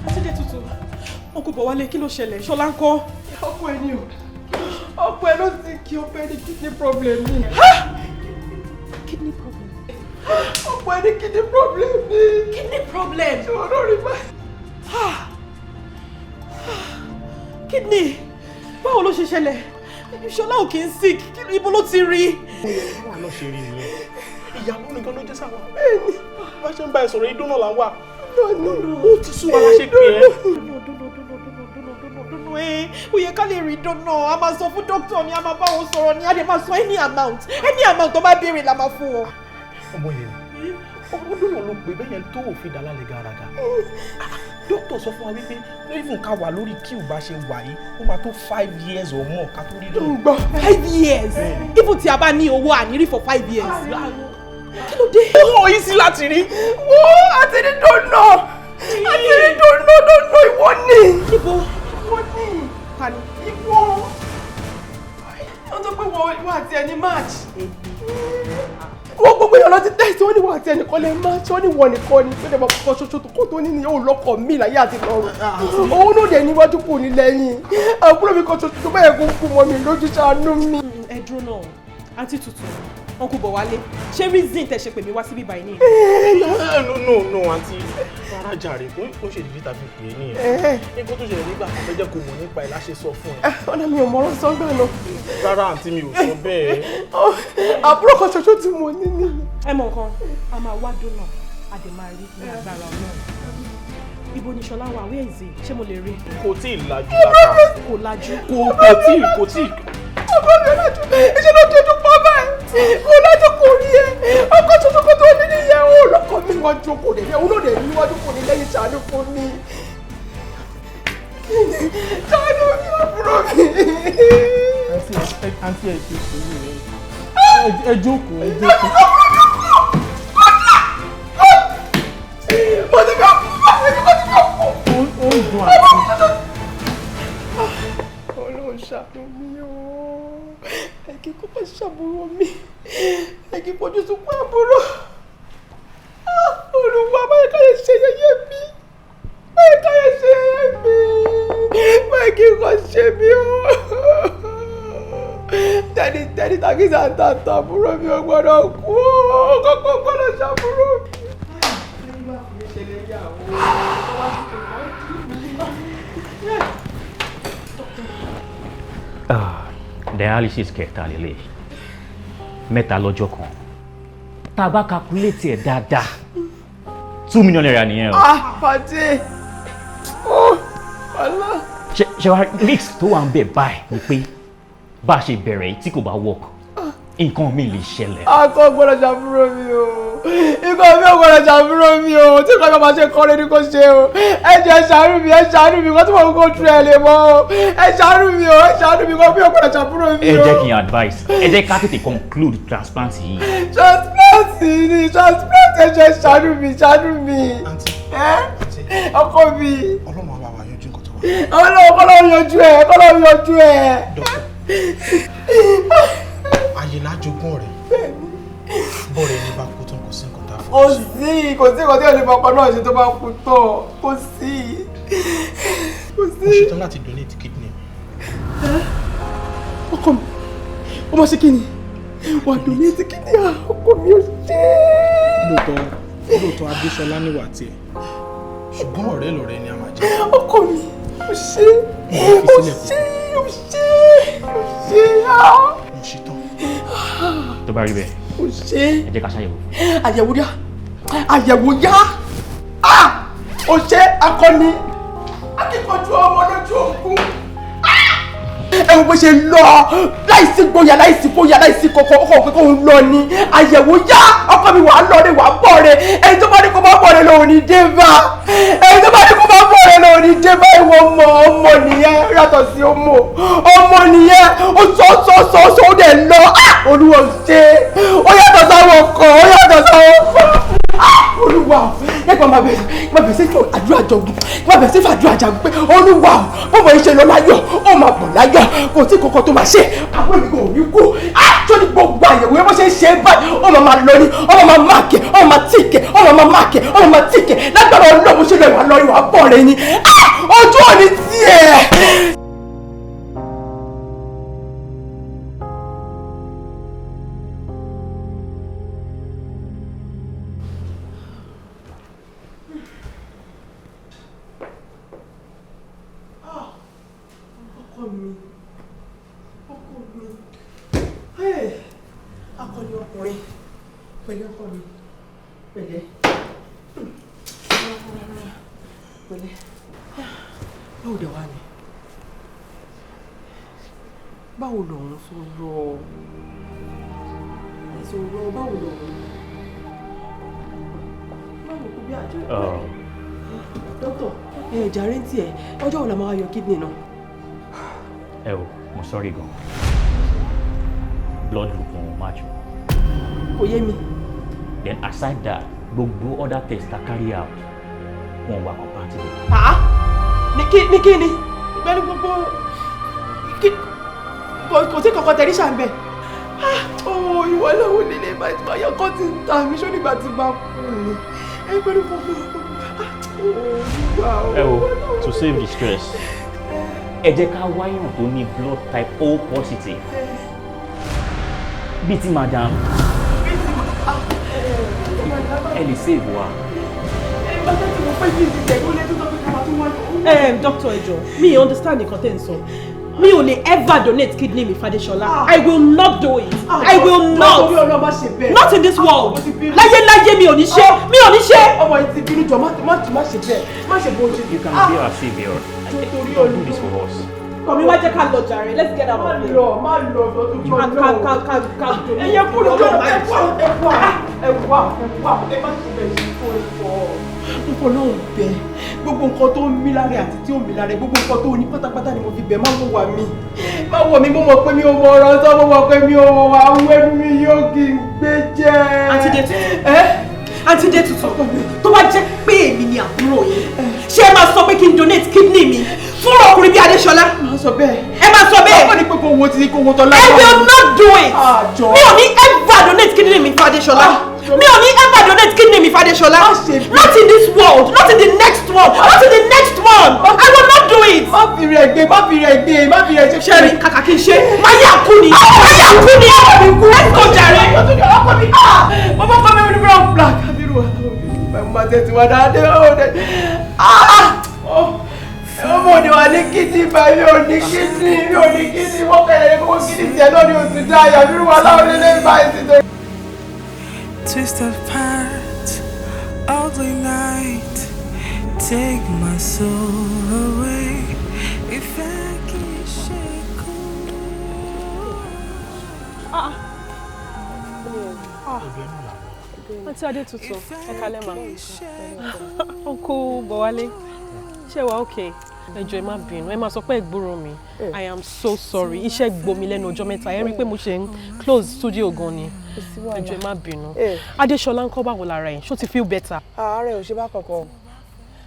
Àtijọ́ tuntun, ọkọ̀ bọ̀ wálé, kí ló ṣẹlẹ̀? Ṣọlá ń kọ́? Ọkọ ẹ ni o. Ọkọ ẹ ló ti kí, ọkọ ẹ ní kidney problem ni. Kidney problem. Ọkọ ẹ ní kidney problem ni. Kidney problem. Ṣé wọn náà rí báyìí? Kidney. Báwo ló ṣe ṣẹlẹ̀? Ṣọlá ò kì í sick. Ibo ló ti rí? Wà náà ṣe rí nìyẹn. Ìyàwó nìkan ló jẹ́ sáwọn. Bẹ́ẹ̀ni, bá ṣe ń bá ẹ sọ̀rọ̀, idó náà là ń wà. Dóná ni. Ó ti sún wa láṣẹ pé ẹ. Dóná ẹ, ó yẹ ká lè rí dóná. A máa sọ fún dókítà ni, a máa bá wọn sọ̀rọ̀ ni, a lè máa sọ any amount. Any amount tó bá béèrè la máa fún wọn. Ọmọ yẹn, ọmọ dóná ló pè bẹ́yẹn tó òfin dà lálẹ́ gàràgà. Dókítà sọ fún wa wípé even ká wà lórí queue bá ṣe wà yìí, ó máa tó 5 years or more ká tó rí dóná. Gbọ́ 5 years, even tí a bá ní owó àníírí for 5 years. Kí ló dé? Ó yí sí láti rí. Wo, àti ní dóná. Àti ní dóná dóná ìwọ ni. Níbo? Ìwọ ni. Ta ni? Ìwọ. Wọ́n sọ pé wọ́n àti ẹni match. Wọ́n gbogbo èèyàn lọ ti tẹ̀sí, wọ́n ní wọ́n àti ẹnìkan lè match, wọ́n ní wọ́n nìkan ni tó dẹ̀ máa kọ́ ṣoṣo tó kó tó ní ní òun lọ́kọ̀ mí láyé àti lọ́rùn. Òun náà dẹ̀ níwájú kù ní lẹ́yìn. Àbúrò mi kan ṣoṣo tó bẹ́ẹ̀ kó kú mọ́ mi lójú, ṣàánú mi. Ẹ dúró náà, àǹtí tuntun, uncle Bọ̀wálé, ṣé reason tẹ ṣe pè mí wá síbí báyìí nìyẹn? No, no, no, àǹtí, rárá jàre, kò ṣe ìdí tàbí pè é nìyẹn. Nǹkan tó ṣẹlẹ̀ nígbà kan fẹ́ jẹ́ kó mọ̀ nípa ẹ̀ láṣẹ sọ fún ẹ. Ọ̀nà mi ò mọ̀rọ̀ sọ́gbà náà. Rárá àǹtí, mi ò sọ bẹ́ẹ̀. Àbúrò kan ṣoṣo tí mo ní nìyẹn. Ẹ mọ nǹkan, a máa wá dóná, a dẹ̀ máa rí ní agbára Ọlọ́run. Ibo ni Ṣọlá wà? Where is he? Ṣé mo lè rí? Kò tí ì lajú dáadáa. Kò lajú. Kò tí ì. Àbúrò mi lajú, iṣẹ́ ló dojú pa báyìí. Kò lajú, kò rí ẹ. Ọkọ ṣoṣo kan tó ní nìyẹn, ó lọ́kọ̀ mi wájú kò ní lẹ́yìn, òun náà dẹ̀ níwájú kò ní lẹ́yìn, ṣàánú fún mi. Ṣàánú mi, àbúrò mi. Àǹtí, ẹ ṣe sùúrù, ẹ jókòó, ẹ jókòó. Mo ti fẹ́ kú báyìí, mo ti fẹ́ kú. Ó ń dùn àǹtí. Ọlọ́run ṣàánú mi o. Ẹ kí kókó ṣàbúrò mi. Ẹ kí fojú sunkún àbúrò. Olúwa, báyìí ká lè ṣe yẹyẹ mi. Báyìí ká lè ṣe yẹyẹ mi. Báyìí kí nǹkan ṣe mí o. Tẹ́ni tẹ́ni takísà ń tàǹtà, àbúrò mi ò gbọ́dọ̀ kú o. Kọ́kọ́ gbọ́dọ̀ ṣàbúrò mi. Dialysis kẹta lélẹ̀, mẹ́ta lọ́jọ́ kan. Tá a bá calculate ẹ̀ dáadáa, ₦2 million nìyẹn o. Ah, pàdé. Ó, wàhálà. Ṣe wá risk tó wà ń bẹ̀ báyìí ni pé bá a ṣe bẹ̀rẹ̀ yìí, tí kò bá work, nǹkan mi lè ṣẹlẹ̀. Akọ gbọ́dọ̀ ṣàbúrò mi o. Ikọ̀ mi ò gbọ́dọ̀ ṣàbúrò mi o. Tí nǹkan bá ṣe kọ́lé ní kò ṣe o. Ẹ jẹ́ ẹ ṣàánú mi, ẹ ṣàánú mi, kó tí mo kó tu ẹ lè mọ́ o. Ẹ ṣàánú mi o, ẹ ṣàánú mi, kó mi ò gbọ́dọ̀ ṣàbúrò mi Ẹ o. jẹ́ kí n advice, ẹ jẹ́ ká tètè conclude transplant yìí. Transplant ni transplant, ẹ jẹ́ ṣàánú mi, ṣàánú mi. Ẹ ọkọ mi. Ọlọ́run á bá wa yanjú nǹkan tó wà. Ọlọ́run, kọ́lọ́run yanjú ẹ, kọ́lọ́run yanjú ẹ. Ayé lájogún ọ̀rẹ́. Bọ́ọ̀rẹ́ ní bá kú tán, kò sí nǹkan tá a fọ́. Kò sí nǹkan tí ò lè fọkàn náà ṣe tó bá kú tán, kò sí. Kò sí. Mo ṣetán láti donate kidney. Ọkọ mi, ó máa ṣe kí ni? Wà á donate kidney? Ọkọ mi, ò ṣe é. Lóòótọ́ lóòótọ́, Adéṣọlá níwà tiẹ̀, ṣùgbọ́n ọ̀rẹ́ lọ̀rẹ́ ni a máa jẹ́. Ọkọ mi, ò ṣe é, ò ṣe é, ò ṣe é, ò ṣe é. Mo ṣetán. Tó bá rí bẹ́ẹ̀, Ò ṣe é. ẹ jẹ́ ká ṣàyẹ̀wò fún Àyẹ̀wò yá, àyẹ̀wò yá. Ah! Ò ṣe, akọni akíkanjú ọmọ lójú ogun. Ẹ wo bó ṣe lọ láìsí gboyà, láìsí gboyà, láìsí kọkọ ọkọ òpin kóun lọ ni. Àyẹ̀wò yá, ọkọ mi, wàá lọ rẹ, wàá bọ̀ rẹ. Ẹni tó bá ní kó bá bọ̀ rẹ lòun ní dé bá. Ẹni tó bá ní kó bá bọ̀ rẹ lòun ní dé bá. Ìwọ ọmọ, ọmọ nìyẹn, yàtọ̀ sí ọmọ, ọmọ nìyẹn. Ó sọ sọ sọ sọ, ó dẹ̀ lọ. Ah! Olúwa ṣe, ó yàtọ̀ sáwọn ọkọ̀, ó yàtọ̀ sáwọn ọkọ̀. Ah! Olúwa o, nípa máa bẹ̀rẹ̀ sí fún àdúrà jagun, máa bẹ̀rẹ̀ sí fún àdúrà jagun pé Olúwa o, bọ́bọ̀ yìí ṣe lọ láyọ̀, ó máa bọ̀ láyọ̀, kò tí kankan tó máa ṣe, àwọn ènìyàn kò ní kú. Tó ní gbogbo àyẹ̀wò yẹn, bó ṣe ń ṣe é báyìí, ó máa máa lọ ní, ó máa máa mark ẹ̀, ó máa máa tick ẹ̀, ó máa máa mark ẹ̀, ó máa máa tick ẹ̀ lágbára Ọlọ́run. Ṣe lọ ìwà lọ, ìwà bọ̀ rẹ ni. Ojú òní tiẹ̀. Ọkọ mi, ọkọ mi, hey, akọni ọkùnrin, pẹ̀lẹ́ ọkọ mi, pẹ̀lẹ́. Pẹ̀lẹ́, báwo dẹ̀ wá ni? Báwo lòun sọ̀rọ̀? Sọ̀rọ̀, báwo lòun? Báwo kò bí àjọ? Dókítà, ẹ jàre ń tiẹ̀, ọjọ́ wo la máa yọ kidney náà? Ẹ o, mo sorry gan. Blood group wọn ò match o. Kò yé mi. Then aside that, gbogbo other tests ta carry out, wọn wà compatible. Àá, ní kí ni? Pẹ̀lú gbogbo kò sí kankan tẹ̀lé ṣàǹbẹ̀. Ó ìwọ lọ́wọ́ nílé máa yọ kọ́ ti ń ta mi ṣó nígbà tí bá kú ni. Ẹ pẹ̀lú gbogbo. Ẹ o, to save the stress, ẹ jẹ́ ká wáyàn tó ní blood type O positive bíi ti madam, ẹ lè save wa. Doctor, ẹ jọ̀ọ́, mi understand nǹkan tẹ́ ń sọ. Mi ò lè ever donate kidney mi f'Adéṣọlá. I will not do it. I will not. Not in this world. Láyé láyé, mi ò ní ṣe, mi ò ní ṣe. Ọmọ yìí ti bínú, jọ má ṣe bẹ́ẹ̀, má ṣe bó ṣe. You can be our saviour. You can do this for us. Kọ̀mí wá, jẹ́ ká lọ jàre, let's get out of here. Lọ, má lọ, lọ tó jọ lọ. Ká ká ká donate. Ẹyẹ kúrò lọ, ẹ wá, ẹ wá, ẹ wá, ẹ wá, ẹ má ṣe bẹ́ẹ̀ ṣe fún ẹ fọ́. Mo fọ náà bẹ gbogbo nǹkan tó ń mí lára àti tí ò ń mí lára, gbogbo nǹkan tó ní pátápátá ni mo fi bẹ̀. Má wò wá mi, má wò mí. Mo mọ̀ pé mi ò mọ ọ̀rọ̀ sọ, mo mọ̀ pé mi ò mọ̀ wá awú ẹnu mi yóò kí n gbé jẹ́. Àǹtí Dé Tutù, Àǹtí Dé Tutù, tó bá jẹ́ pé èmi ni àbúrò yín, ṣé ẹ máa sọ pé kí n donate kidney mi fún ọkùnrin bíi Adéṣọlá? Máa sọ bẹ́ẹ̀. Ẹ máa sọ bẹ́ẹ̀. Báwo ni pé kò wo ti kò wo tọ́lá? I will not do it. Mi ò ní ever donate kidney mi fún Adéṣọlá. Mi ò ní ever donate kidney mi fún Adéṣọlá. Not in this world, not in the next one, not in the next one. I will not do it. Má fi rẹ̀ gbé, má fi rẹ̀ gbé, má fi rẹ̀ ṣe. Ṣẹ́rí, kàkà kí n ṣe, má yà kú ni, má yà kú ni. Let's go jàre. Ọkọ mi, mo bá kọ́ mi ní brown black. Abiru wa, mo máa tẹ̀ tí wà dáadáa. Ọmọ òde wà ní kidney báyìí, mi ò ní kidney, mi ò ní kidney. Wọ́n kẹ́lẹ́ ní kókó kidney tiẹ̀ náà ní oṣù dáyà. Abiru wa láwọn ilé báyìí ti tó. Twisted path, ugly night, take my soul away. Ìfẹ́ kì í ṣe kú. Ah. Àǹtí Adétutù, ẹ kalẹ́ mà. Uncle Bọ̀wálé, ṣé wàá okay? Ẹ jọ̀ọ́, ẹ má bínú, ẹ má sọ pé ẹ gbúrò mi. I am so sorry. Iṣẹ́ gbomi lẹ́nu ọjọ́ mẹ́ta. Ẹ rí i pé mo ṣe ń close studio gan ni. Ẹ jọ̀ọ́, ẹ má bínú. Adéṣọlá ńkọ́, báwo lára ẹ̀? Ṣó ti feel better? Ààrẹ ò ṣe bá kankan,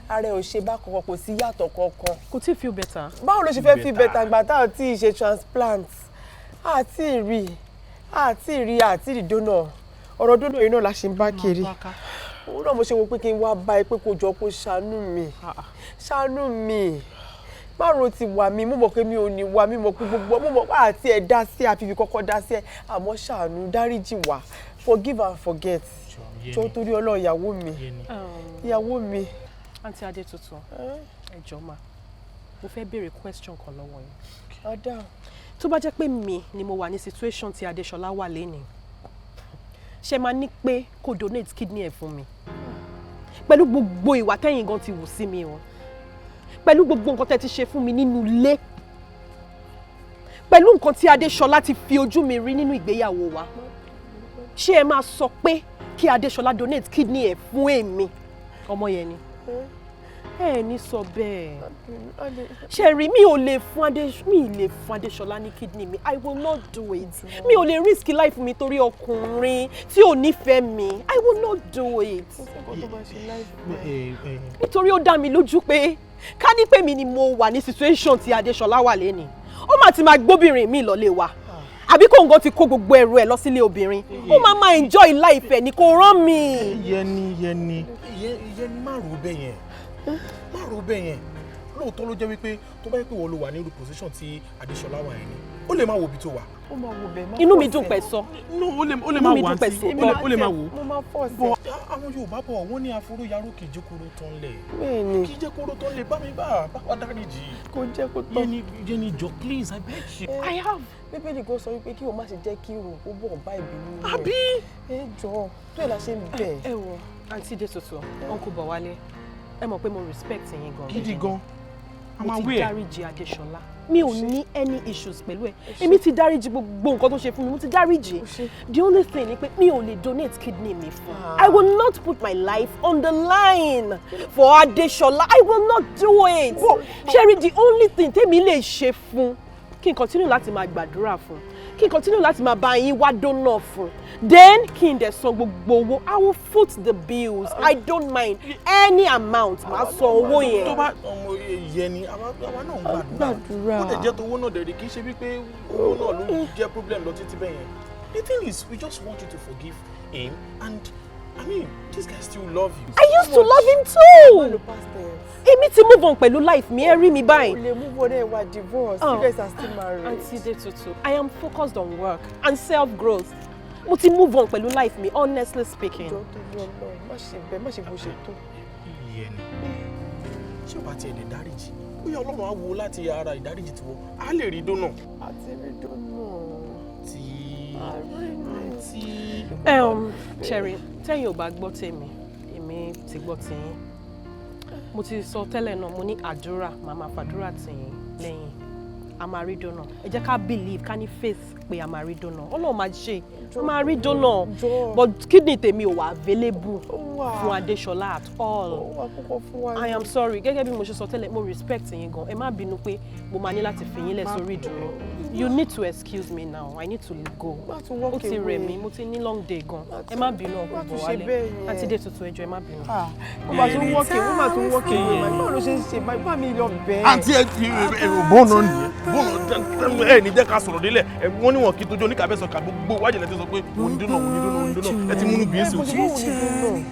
ààrẹ ò ṣe bá kankan, kò sí yàtọ̀ kankan. Kò tí ì feel better. Báwo ló ṣe fẹ́ feel better gbà tá à ti ṣe transplant, àti rí, àti rí, àti rí donor? Ọ̀rọ̀ donor yìí náà la ṣe ń bá kiri. Òun náà mo ṣe wo pé kí n wá bá ẹ pé kó jọ, kó ṣàánú mi, ṣàánú mi. Márùn ti wà mí, mo mọ̀ pé mi ò ní wà mí, mọ̀ pé gbogbo mo mọ̀ pé àti ẹ̀ dá sí, àfihàn kọ́kọ́ dá sí ẹ, àmọ́ ṣàánú, dáríjì wá, forgive and forget, tó torí Ọlọ́run, ìyàwó mi, ìyàwó mi. Àǹtí Adétutù, ẹ jọ̀ọ́ mà, mo fẹ́ béèrè question kan lọ́wọ́ yín. Ọ̀dà. Tó bá jẹ́ pé mi ni mo wà ní situation tí Adéṣọlá wà lénìí, ṣe máa ní pé kó donate kidney ẹ̀ fún mi? Pẹ̀lú gbogbo ìwà tẹ́yìn gan ti wù sí mi o, pẹ̀lú gbogbo nǹkan tẹ́ ti ṣe fún mi nínú ilé, pẹ̀lú nǹkan tí Adéṣọlá ti fi ojú mi rí nínú ìgbéyàwó wa, ṣé ẹ máa sọ pé kí Adéṣọlá donate kidney ẹ̀ fún èmi ọmọ yẹn ni? Ẹ ní sọ bẹ́ẹ̀. Ṣe rí, mi ò lè fún Adé, mi ì lè fún Adéṣọlá ní kidney mi. I will not do it. Mi ò lè risk life mi torí ọkùnrin tí ò nífẹ̀ẹ́ mi. I will not do it, nítorí ó dá mi lójú pé ká ní pé mi ni mo wà ní situation tí Adéṣọlá wà lẹ́ni, ó mà ti máa gbóbìnrin mi lọ́lé wa, àbí kò nǹkan ti kó gbogbo ẹrù ẹ̀ lọ sílé obìnrin, ó máa enjoy life ẹ̀ ní, kò rán mi. Yẹni, yẹni, yẹni, má rò bẹ́ẹ̀ yẹn, má rò bẹ́ẹ̀ yẹn. Lóòótọ́ ló jẹ́ wípé tó bá yẹ pé wọ́n ló wà ní irú position tí Adéṣọlá wà yẹn ni, ó lè má wo ibi tó wà. Ó máa wo bẹ́ẹ̀, má. Inú mi dùn pẹ̀ sọ. No, ó lè má Inú mi wò, dùn pẹ̀ àǹtí sọ. ó lè má wò. Mo máa force Bọ̀ àwọn Yorùbá bọ̀, wọ́n ní afúrúyaró kì í jẹ́ kóró tán lẹ̀. Bẹ́ẹ̀ni. Kì í jẹ́ kóró tán lẹ̀, bá mi bá wa dáríjì. Kò jẹ́ kó tán. Yẹni, yẹni, jọ, please, I beg you. I have. Bíbélì gan sọ wípé kí o má ṣe jẹ́ kí irun kó bọ̀ bá ìbínú rẹ̀. Àbí? Ẹ jọ, tó ẹ̀ la ṣe ń bẹ̀. Ẹ wo, Àǹtí Dé Tutù, Uncle Bọ̀wálé, Ẹ mọ̀ pé mo respect yín gan. Gidi gan. I'm Mo ti aware. dáríjì Adéṣọlá. Mi ò ní any issues pẹ̀lú ẹ̀. Èmi ti dáríjì gbogbo nǹkan tó ṣe fún mi. Mo ti dáríjì. The only thing ni pé mi ò lè donate kidney mi fún. I will not put my life on the line for Adéṣọlá. I will not do it. Ṣẹ́rí, the only thing tèmi lè ṣe fún, kí n continue láti máa gbàdúrà fún, kí n continue láti máa bá yín wá dóná fún, then kí n dẹ̀ san gbogbo owó. I will foot the bills. I don't mind any amount, màá san owó yẹn. Tó bá ọmọ yẹn ni àwa náà ń gbàdúrà. Ó dẹ̀ jẹ́ tówó náà dẹ̀rẹ̀, kì í ṣe wípé owó náà ló jẹ́ problem lọ títí bẹ́ẹ̀ yẹn. The thing is, we just want you to forgive him and, I mean, this guy still love you. I used to love him too. Èmi ti move on pẹ̀lú life mi, ẹ rí mi báyìí. O lè move on, ẹ wà divorce. You guys are still married. Aunty Detutu, I am focused on work and self-growth. Mo ti move on pẹ̀lú life mi, honestly speaking. Jọ, tó yọ lọ, má ṣe bẹ́ẹ̀, má ṣe bó ṣe tó. Ìyẹn ni ṣé o bá tiẹ̀ lè dáríjì, bóyá Ọlọ́run á wo láti ara ìdáríjì tiwọ́, á lè rí dónà. Àti rí dóná. Tí tí. Cherry, tẹ́yìn ò bá gbọ́ tèmi, èmi ti gbọ́ tiyín. Mo ti sọ tẹ́lẹ̀ náà, mo ní àdúrà, màá máa fàdúrà tìyín lẹ́yìn. A máa rí dóná. Ẹ jẹ́ ká believe, ká ní faith pé a máa rí dóná. Ọlọ́run máa ṣe, a máa rí dóná. But kidney tèmi ò wà available fún Adéṣọlá at all. I am sorry, gẹ́gẹ́ bí mo ṣe sọ tẹ́lẹ̀, mo respect yín gan. Ẹ má bínú pé mo máa ní láti fi yín lẹ̀ sórí ìdúró. You need to excuse me now. I need to go. Ó ti rẹ̀ mí, mo ti ní long day gan. Ẹ má bínú, ọkọ̀ bọ̀ wálé. Àǹtí Détutù, ẹ jọ̀ọ́, ẹ má bínú. Ó máa tún wọ́ọ̀kì, ó máa tún wọ́ọ̀kì ìwé. Báwo ló ṣe ń ṣe báyìí? Bá mi lọ bẹ́ẹ̀. Àǹtí, ẹ ti bọ́ọ̀nà nìyẹn, bọ́ọ̀nà ẹ ní jẹ́ ká sọ̀rọ̀ délẹ̀. Ẹ wọ́n níwọ̀n kí tójú oníkàbẹ́ sọ ká gbogbo wájú ẹ̀ ti sọ pé òun dúnà, òun dúnà, òun dúnà. Ẹ ti múnú bí èsì òtún.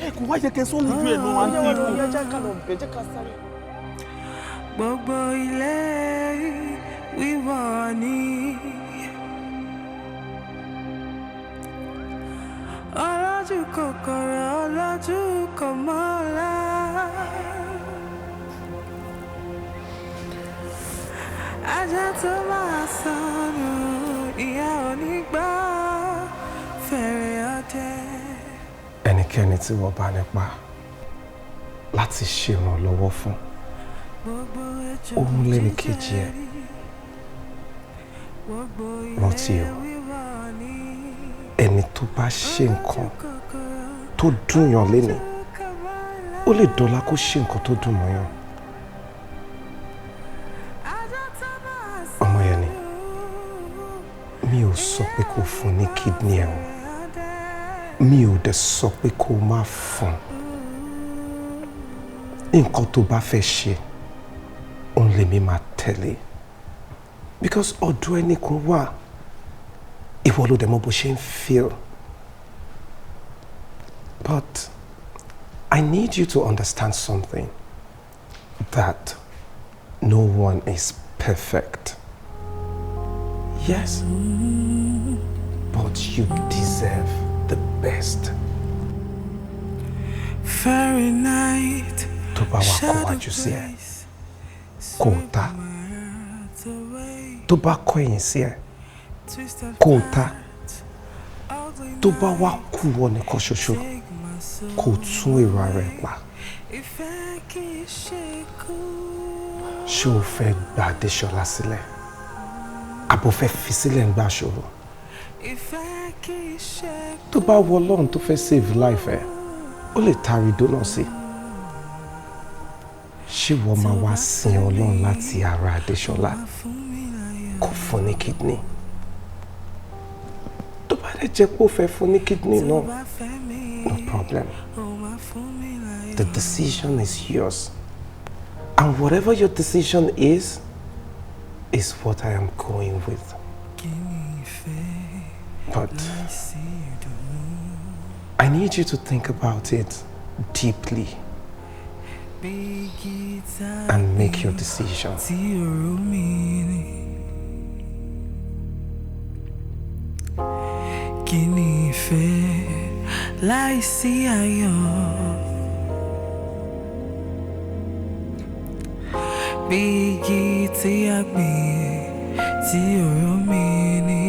Ẹ kò wá jẹ́ kẹ́ sọ́ lójú ẹ̀ náà, àǹtí kò. Gbogbo ilé wíwọ̀ ni. Ọlọ́jú kòkòrò, ọlọ́jú kò mọ́lá. Ajá tó máa sọnù, ìyá onígbà fèrè ọdẹ. Ẹnikẹ́ni tí wọ́n bá nípa láti ṣèrànlọ́wọ́ fún, òun lẹ́ni kejì ẹ̀. Rántí o, ẹni tó bá ṣe nǹkan tó dùn yàn lénìí, ó lè dọ́là kó ṣe nǹkan tó dùn mọ́yàn. Ọmọ yẹn ni mi ò sọ pé kó fún ní kidney ẹ̀ o, mi ò dẹ̀ sọ pé kó má fún. Nǹkan tó bá fẹ́ ṣe, òun lèmi máa tẹ̀lé, because ọ̀dọ̀ ẹnìkan wà, ìwọ ló dẹ̀ mọ̀ bó ṣe ń feel. But I need you to understand something, that no one is perfect. Yes, but you deserve the best. Fahrenheit. Tó bá wá kọ wájú sí ẹ, kó o ta. Tó bá kọ ẹ̀yìn sí ẹ, kó o ta. Tó bá wá kú wọ nìkan ṣoṣo, kó o tún èrò ara ẹ pa. Ìfẹ́ kì í ṣe kú. Ṣé o fẹ́ gba Adéṣọlá sílẹ̀, àbò fẹ́ fi sílẹ̀ ń gbà ṣòro? Ìfẹ́ kì í ṣe Tó bá wọ Ọlọ́run tó fẹ́ save life ẹ, ó lè taari dóná sí. Ṣé wọ́n máa wá sin Ọlọ́run láti ara Adéṣọlá kó fún ní kidney? Tó bá dẹ̀ jẹ́ pé ó fẹ́ fún ní kidney náà, no problem. The decision is yours, and whatever your decision is what I am going with. But I need you to think about it deeply and make your decision. Tí òru mi ni. Kí ni ìfẹ́ láìsí ayọ̀? Bí igi tí a gbìn tí òru mi ni.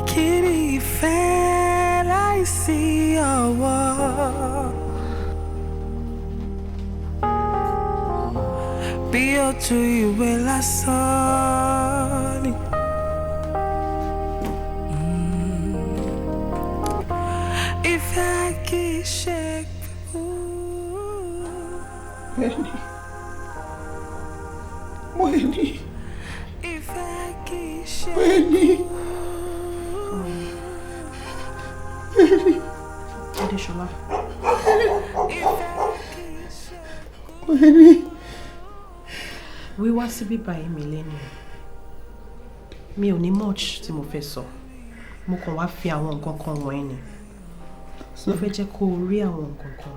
Kí ni ìfẹ́ láìsí Láìsí ọwọ́. Bí ojú ìwé lásán ni. Ìfẹ́ kì í ṣe kú. Bẹ́ẹ̀ni, mo ní. Ìfẹ́ kì í ṣe Bẹ́ẹ̀ni. Bẹ́ẹ̀ni. Adéṣọlá. Bẹ́ẹ̀ni. Wíwá síbí báyìí mi lẹ́nu, mi ò ní much tí mo fẹ́ sọ. Mo kàn wá fi àwọn nǹkan kan wọ̀nyí ni. Mo fẹ́ jẹ́ kó o rí àwọn nǹkan kan.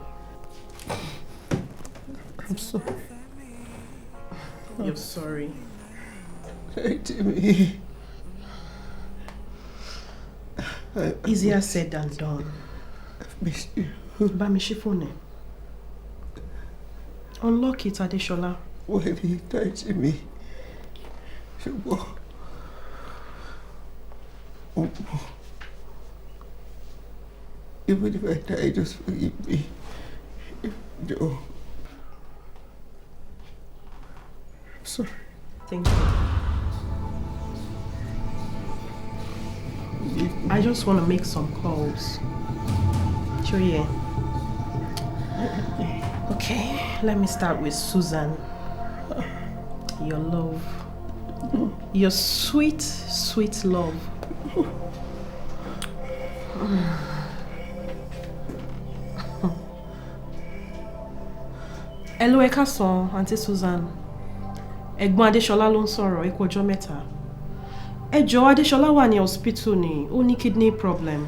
I'm sorry. You're sorry. Jimmy. Easier said than done. I've missed you. Bá mi ṣí fóònù ẹ̀. Unlock it, Adéṣọlá. Wọ́n ní dájú mi. Ṣùgbọ́n ó mọ̀. Even if I die, just forgive me. No. I'm sorry. Thank you. I just want to make some calls. Sure, yeah. Okay, let me start with Susan. Your love. Your sweet, sweet love. Hello, ẹ káàsán, Aunty Susan. Ẹ̀gbọ́n Adéṣọlá ló ń sọ̀rọ̀, ẹ kú ọjọ́ mẹ́ta. Ẹ jọ̀ọ́, Adéṣọlá wà ní hospital ni, ó ní kidney problem.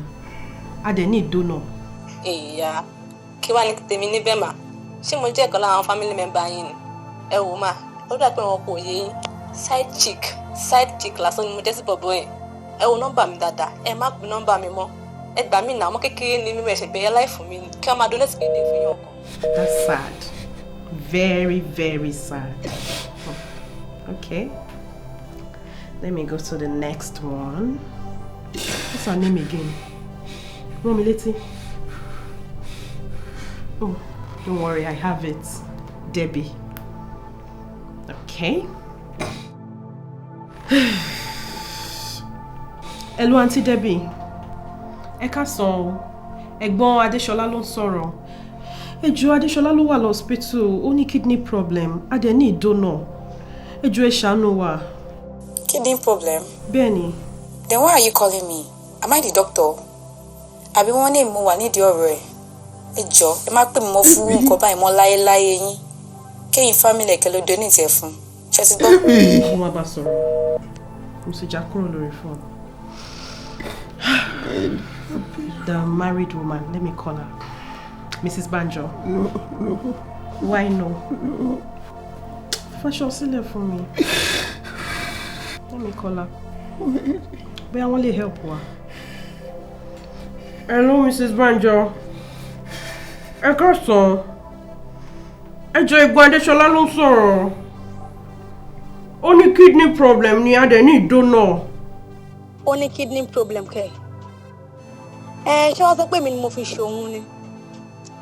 A dẹ̀ ní ìdónà. Ìyá, kí wàá ní tèmi níbẹ̀ mà? Ṣé mo jẹ́ ìkan lára àwọn family member yín ni? Ẹ wò mà, ó dà pé wọn kò yé yín. Side chick, side chick lásán ni mo jẹ́ sí bọ̀bọ̀ yẹn. Ẹ wo nọ́mbà mi dáadáa, ẹ má pe nọ́mbà mi mọ́. Ẹ gbà mí nà, ọmọ kékeré ni mímọ̀ ẹ̀ṣẹ̀ bẹ̀rẹ̀ láìfù mi ni. Kí wọ́n máa donate kidney fún yín ọkàn. That's sad. Very, very sad. Okay. Let me go to the next one. What's her name again? Romileti. Oh, don't worry, I have it. Debbie. Okay. Hello, Auntie Debbie. Ẹ káàsán o. Ẹ̀gbọ́n Adéṣọlá ló ń sọ̀rọ̀. Ẹ jọ̀ọ́, Adéṣọlá ló wà lọ́sípítù, ó ní kidney problem, a dẹ̀ ní ìdónà. Ẹ jọ̀ọ́, ẹ ṣàánú wa. Kidney problem? Bẹ́ẹ̀ni. Then why are you calling me? Am I the doctor? Àbí wọ́n ní mo wà nídìí ọ̀rọ̀ ẹ̀? Ẹ jọ̀ọ́, ẹ má pè mí mọ́ fún nǹkan báyìí mọ́ láyéláyé yín. Kéyìn family ẹ̀kẹ́ ló donate ẹ̀ fún. Ṣé ti gbọ́? Mo máa bá sọ̀rọ̀. Mo sì já kúrò lórí fóònù. The married woman, let me call her. Mrs. Banjo. No, no. Why no? No. Fáṣọ sílẹ̀ fún mi. Let me call her. Bóyá wọ́n lè help wa. Hello, Mrs. Banjo. Ẹ káàsán. Ẹ jọ̀ọ́, ẹ̀gbọ́n Adéṣọlá ló ń sọ̀rọ̀. Ó ní kidney problem ni, a dẹ̀ ní ìdónà. Ó ní kidney problem kẹ̀. Ẹ ṣé wọ́n sọ pé mi ni mo fi ṣòun ni?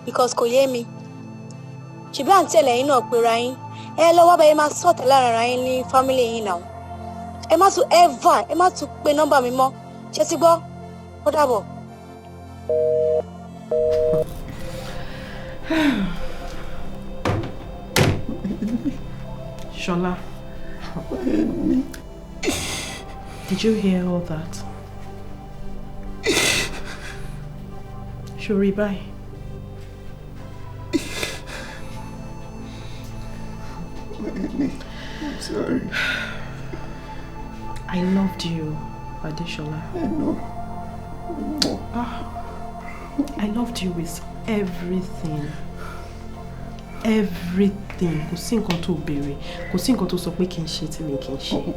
Because kò yé mi. Ṣùgbọ́n àǹtí ẹlẹ́yìn náà pera yín. Ẹ lọ́wọ́ bẹ́ẹ̀ máa sọ̀tẹ̀ lára ara yín ní family yín náà. Ẹ má tún ever, ẹ má tún pe nọ́mbà mi mọ́. Ṣé ti gbọ́? Ó dàbọ̀. Ṣọlá. Did you hear all that? Ṣorí báyìí. I'm sorry. I loved you, Adeshola. I know. Ah, I loved you with everything. Everything. Kò sí nǹkan tó béèrè. Kò sí nǹkan tó sọ pé kí n ṣe tí mi kì í ṣe.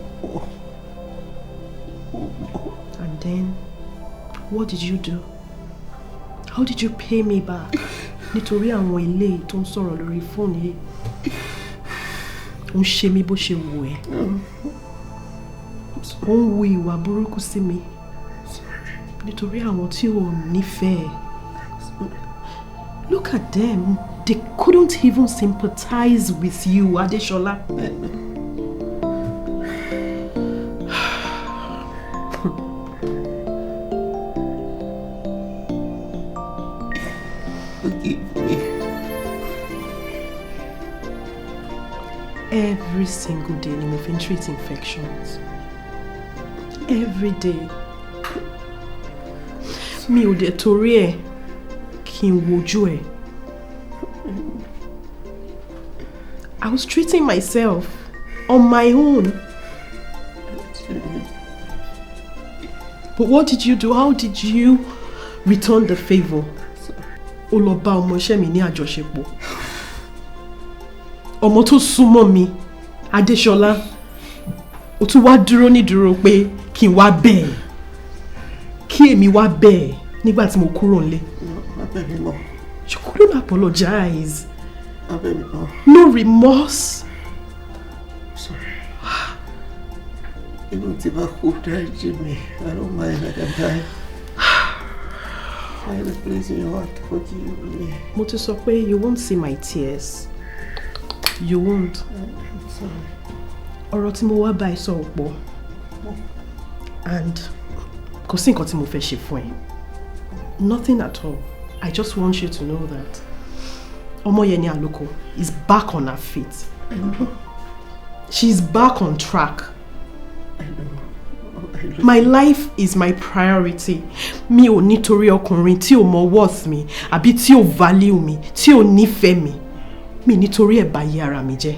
And then, what did you do? How did you pay me back? Nítorí àwọn ilé tó ń sọ̀rọ̀ lórí fóònù yìí. Ó ń ṣe mí bó ṣe wù ẹ́. Ó ń wu ìwà burúkú sí mi. Nítorí àwọn tí ò nífẹ̀ẹ́. Look at them. They couldn't even sympathize with you, Adeshola. Forgive me. Every single day ni mo fi ń treat infections. Every day. Mi ò dẹ̀ torí ẹ̀ kí n wojú ẹ̀. I was treating myself on my own. But what did you do? How did you return the favour? O lọ bá ọmọọṣẹ́ mi ní àjọṣepọ̀. Ọmọ tó súnmọ́ mi, Adéṣọlá, o tún wá dúró nídúró pé kí n wá bẹ́ẹ̀. Kí èmi wá bẹ́ẹ̀ nígbà tí mo kúrò nílé. Má bẹ̀ mí mọ́. You couldn't apologize. Má bẹ̀ mí mọ́. No remorse. Sorry. Even tí bá kú, dáríjì mi. I don't mind, I can die. Find a place in your heart to forgive me. Mo ti sọ pé you won't see my tears. You won't. I'm sorry. Ọ̀rọ̀ tí mo wá bá ẹ sọ ò pọ̀. And kò sí nǹkan tí mo fẹ́ ṣe fún ẹ. Nothing at all. I just want you to know that Omoyeni Aluko is back on her feet. I know. She's back on track. I know. My life is my priority. Mi ò nítorí ọkùnrin tí ò mọ worth mi àbí tí ò value mi, tí ò nífẹ̀ẹ́ mi. Mi nítorí ẹ̀ bà ayé ara mi jẹ́.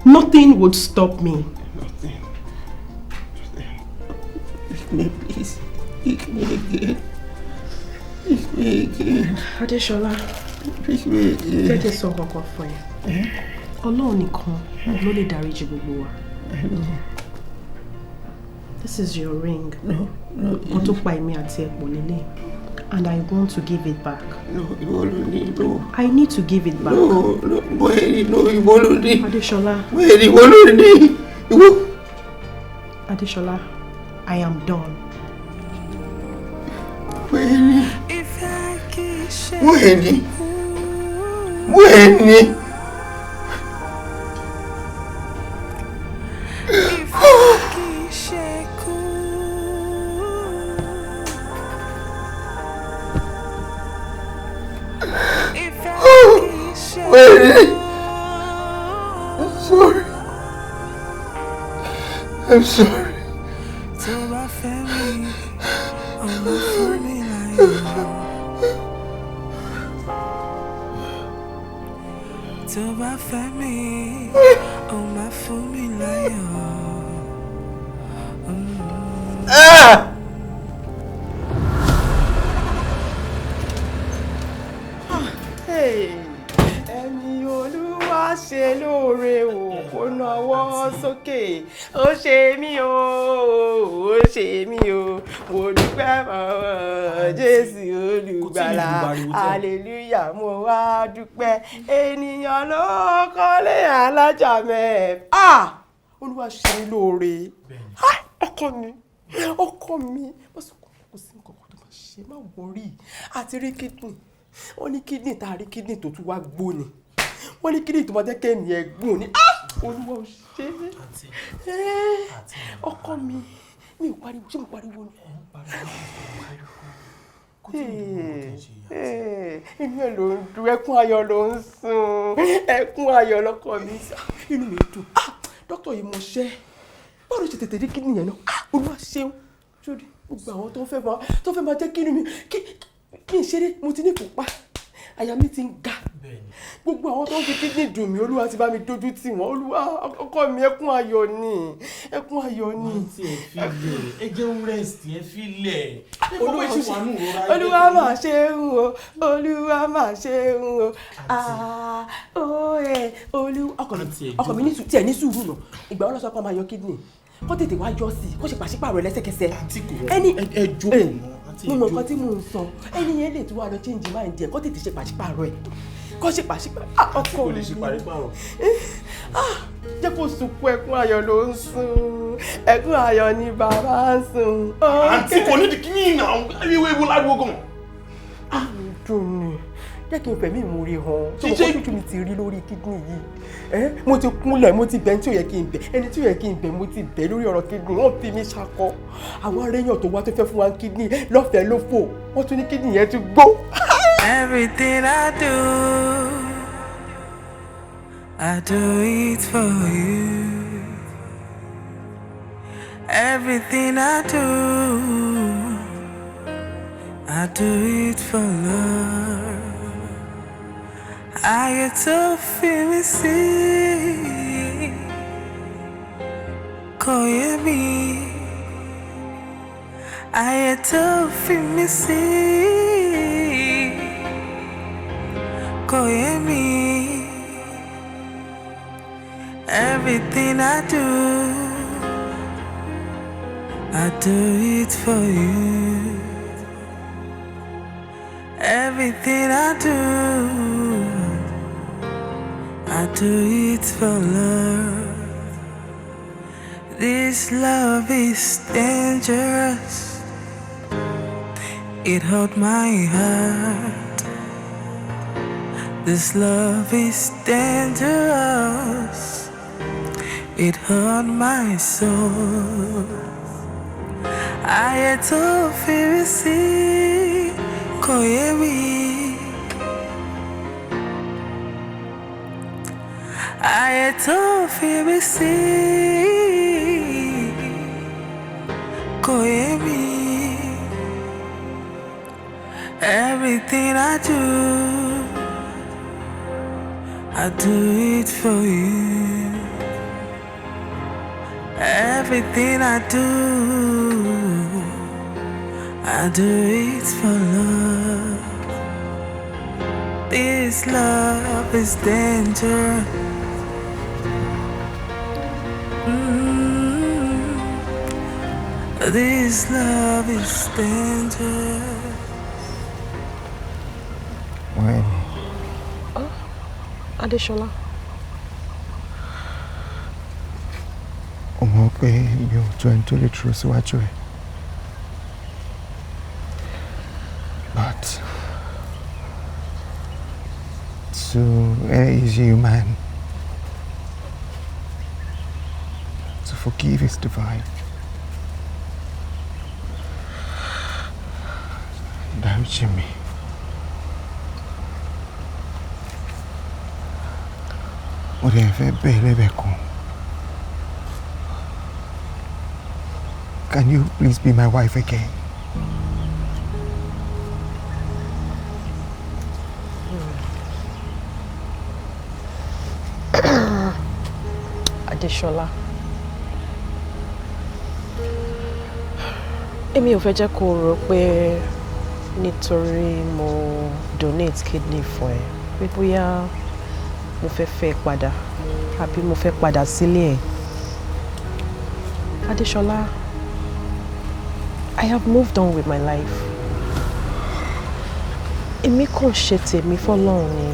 Nothing would stop me. Nothing. Pick me, please. Pick me again. Pick me again. Adéṣọlá, Pick me again. Jẹ́ kí n sọ nǹkan kan fún ẹ. Ọlọ́run nìkan ló lè dáríjì gbogbo wa. I know. This is your ring. No, no. Wọ́n tó pa èmi àti ẹ̀ pọ̀ lélẹ̀. And I want to give it back. No, ìwọ ló ní, no. I need to give it back. No, no, bóyá no, ìwọ ló ní. Adéṣọlá. Bóyá ìwọ ló ní. Ìwọ. Adéṣọlá, I am done. Bóyá ní. Bóyá ní. Bóyá ní. Wait. I'm sorry. I'm sorry. Tó bá fẹ́ mi, ọmọ fún mi láyọ̀. Tó bá fẹ́ mi, ọmọ fún mi láyọ̀. Ah! Hey, ẹni Olúwa ṣe lóore o, kó nawọ́ sókè. Ó ṣe mí o, ó ṣe mí o, mo dúpẹ́ mọ́ Jésù olùgbàlà. Hallelujah, mo wá dúpẹ́. Ènìyàn ló kọ́lé alájà mẹ́ẹ̀. Ah! Olúwa ṣe mí lóore. Ah! Ọkọ mi, ọkọ mi, má sọ kò sí nǹkan kan tó máa ṣe, má worry. Àti rí kidney, wọ́n ní kidney tá a rí, kidney tó tún wá gbó ni. Wọ́n ní kidney tó máa jẹ́ kẹ́mi ẹ̀ gùn ni. Ah! Olúwa ò ṣe é. Ọkọ mi, mi ò pariwo, ṣé mo pariwo ni? Inú ẹ̀ ló ń dùn, ẹkún ayọ̀ ló ń sun, ẹkún ayọ̀ lọ́kọ mi. Inú mi dùn. Ah! Dókítà yìí mo ṣẹ́. Báwo ló ṣe tètè rí kidney yẹn náà? Ah! Olúwa ṣeun. Sórí gbogbo àwọn tó fẹ́ máa jẹ́ kí inú mi kí n ṣeré, mo ti ní ìfúnpá, àyà mi ti ń ga. Gbogbo àwọn tó ń fi kidney dùn mí, Olúwa ti bá mi dójú tì wọ́n. Olúwa, ọkọ mi, ẹkún ayọ̀ ni, ẹkún ayọ̀ ni. Ẹ fi lẹ̀, ẹ jẹ́ rest, ẹ fi lẹ̀. Olúwa mà ṣe ń o, Olúwa mà ṣe ń o. Ah, ó ẹ Olúwa, ọkọ mi tiẹ̀ ní sùúrù nà. Ìgbà wọn lọ sọ pé wọ́n máa yọ kidney, kó tètè wá yọ sí, kó ṣe pàṣípààrọ̀ lẹ́sẹ̀kẹsẹ̀. Ẹni ẹ jókòó náà, àǹtí. Mo mọ nǹkan tí mò ń sọ. Ẹni yẹn lè tún wá lọ change mind ẹ, kó tètè ṣe pàṣípààrọ̀ ẹ, kó ṣe pàṣípààrọ̀. Ọkọ kò lè mi ṣe pàṣípààrọ̀. Ah. Jẹ́ kó sunkún, ẹkún ayọ̀ ló ń sun, ẹkún ayọ̀ ni bàbá ń sun. Àǹtí, kò ní di kíní ìnà ìwé ìwé láriwo gan. Dùn ni, jẹ́ kí n fẹ̀mí ìmoore hàn. Ṣé mo kọ́ mi ti rí lórí kidney yìí? Mo ti kúnlẹ̀, mo ti bẹ̀ ẹni tí ò yẹ kí n bẹ̀, ẹni tí ò yẹ kí n bẹ̀, mo ti bẹ̀ lórí ọ̀rọ̀ kidney. Wọ́n fi mí ṣakọ. Àwọn aréyàn tó wá tó fẹ́ fún wa kidney lọ́fẹ̀ẹ́ ló fò, wọ́n tún ní kidney yẹn tún gbó. Everything I do it for you. Everything I do it for love. Ayé tó fi mí sí kò yé mi. Ayé tó fi mí sí kò yé mi. Everything I do it for you. Everything I do it for love. This love is dangerous. It hurt my heart. This love is dangerous. It hurt my soul. Ayé tó fi mí sí kò yé mi. Ayé tó fi mí sí kò yé mi. Everything I do it for you. Everything I do it for love. This love is danger. This love is danger. When? Oh, Adéṣọlá. Ó mọ̀ pé mi ò tó ẹni tó lè dúró síwájú ẹ̀. But to err is human. To forgive is divine. Dáríjì mi. Mo dẹ̀ fẹ́ bẹ̀ ẹ́ lẹ́bẹ̀ẹ́ kan. Can you please be my wife again? Adéṣọlá, èmi ò fẹ́ jẹ́ kó rò pé nítorí mo donate kidney fún ẹ pé bóyá mo fẹ́ fẹ́ padà àbí mo fẹ́ padà sílé ẹ. Adéṣọlá, I have moved on with my life. Èmi kàn ṣe tèmi fọ́lọ́run ni.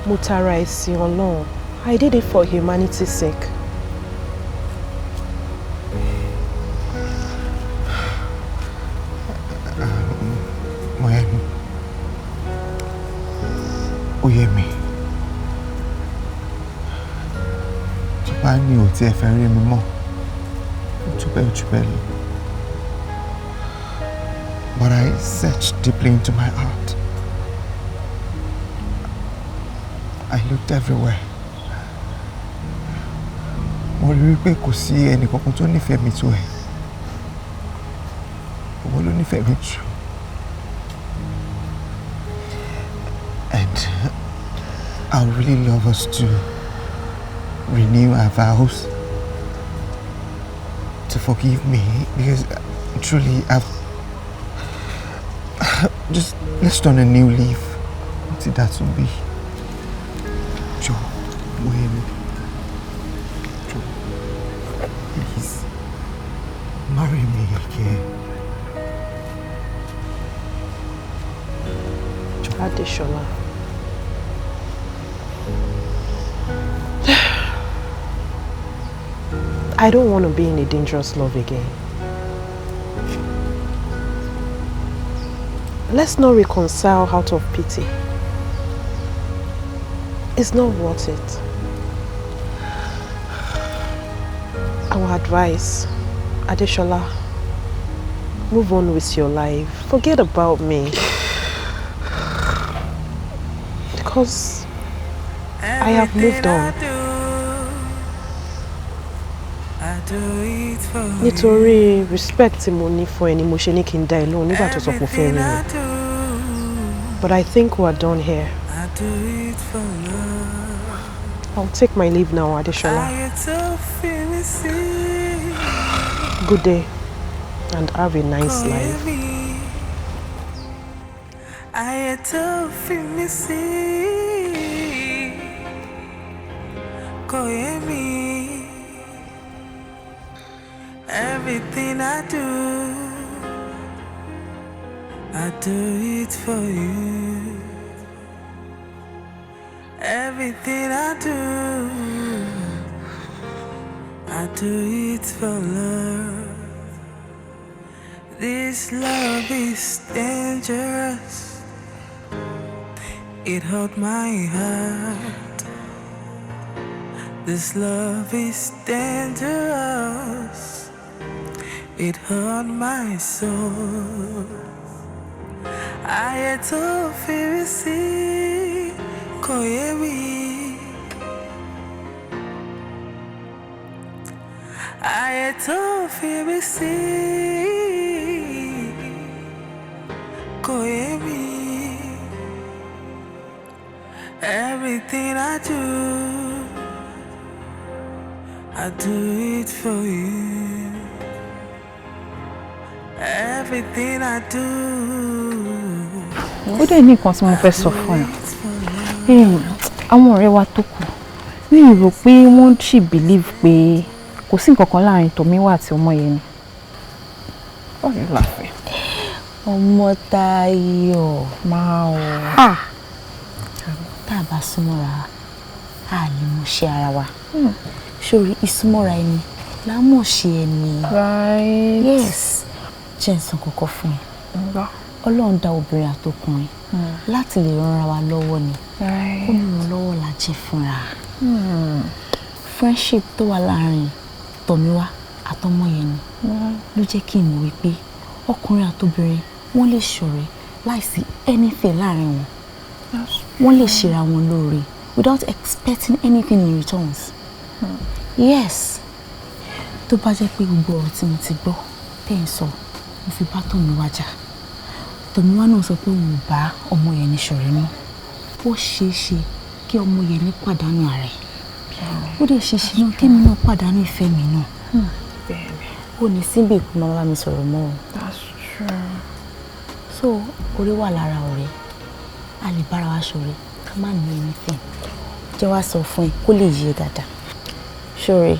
Mo tara ẹ̀sìn Ọlọ́run. I did it for humanity's sake. Moyemi, ó yé mi. Tó bá ní ò tí ẹ fẹ́ rí mi mọ́, ó tó bẹ́ẹ̀ jù bẹ́ẹ̀ lọ. But I searched deeply into my heart. I looked everywhere. Mo rí wípé kò sí ẹnì kankan tó nífẹ̀ẹ́ mi tó ẹ. Ìwọ ló nífẹ̀ẹ́ mi jù. And I would really love us to renew our vows, to forgive me, because truly I've just, let's turn a new leaf. What did that be? Joe, Moyemi, Joe, please marry me again. Adéṣọlá. I don't want to be in a dangerous love again. Let's not reconcile out of pity. It's not worth it. Our advice, Adeshola, move on with your life. Forget about me. Because I have moved on. Nítorí respect tí mo ní fún ẹ ni mo ṣe ní kí n dá ẹ lóhùn nígbà tó sọ pé o fẹ́ rí mi. But I think we're done here. I'll take my leave now, Adeshola. Good day and have a nice life. Ayé tó fi mí sí kò yé mi. Everything I do it for you. Everything I do it for love. This love is dangerous. It hurt my heart. This love is dangerous. It hurt my soul. Ayé tó fi mí sí kò yé mi. Ayé tó fi mí sí kò yé mi. Everything I do it for you. Everything I do. Ó dẹ̀ ní nǹkan tí mo fẹ́ sọ fún ẹ. Àwọn ọ̀rẹ́ wa tó kù mi ò rò pé wọ́n ṣì believe pé kò sí nǹkan kan láàrin Tòmíwá àti Ọmọyẹni. Ọ̀rẹ́ láfẹ́. Ọmọ́táyọ̀. Máa o. Tá a bá súnmọ́ra, a lè mọ̀ ṣe ara wa. Sórí ìsúnmọ́ra ẹni lámọ̀ ṣe ẹni. Right. Yes. Jẹ́ n sọ kọ́kọ́ fún ẹ. Ọlọ́run dá obìnrin àtọkùnrin láti lè ranra wa lọ́wọ́ ni. Ó ní ìrànlọ́wọ́ la jẹ́ fúnra. Friendship tó wà láàrin Tòmíwá àtọmọyẹni ló jẹ́ kí n mọ̀ wípé ọkùnrin àtobìnrin wọ́n lè ṣọ̀rẹ́ láìsí anything láàrin wọn. Wọ́n lè ṣera wọn lóore without expecting anything in returns. Yes. Tó bá jẹ́ pé gbogbo ọ̀rọ̀ tí mo ti gbọ́ tẹ́ ń sọ, mo fi bá Tòmíwá jà. Tòmíwá náà sọ pé òun ò bá Ọmọyẹni ṣọ̀rẹ́ mọ́. Ó ṣeé ṣe kí Ọmọyẹni pàdánù ara ẹ̀. Ó dẹ̀ ṣeé ṣe náà kémi náà pàdánù ìfẹ́ mi náà. Ó ní síbi ìpín máa bá mi sọ̀rọ̀ mọ́ o. That's true. So, orí wà lára ọ̀rẹ́. A lè bára wa ṣọ̀rẹ́ ká má ní anything. Jẹ́ wá sọ fún ẹ kó lè yé dáadáa. Ṣọ̀rẹ́,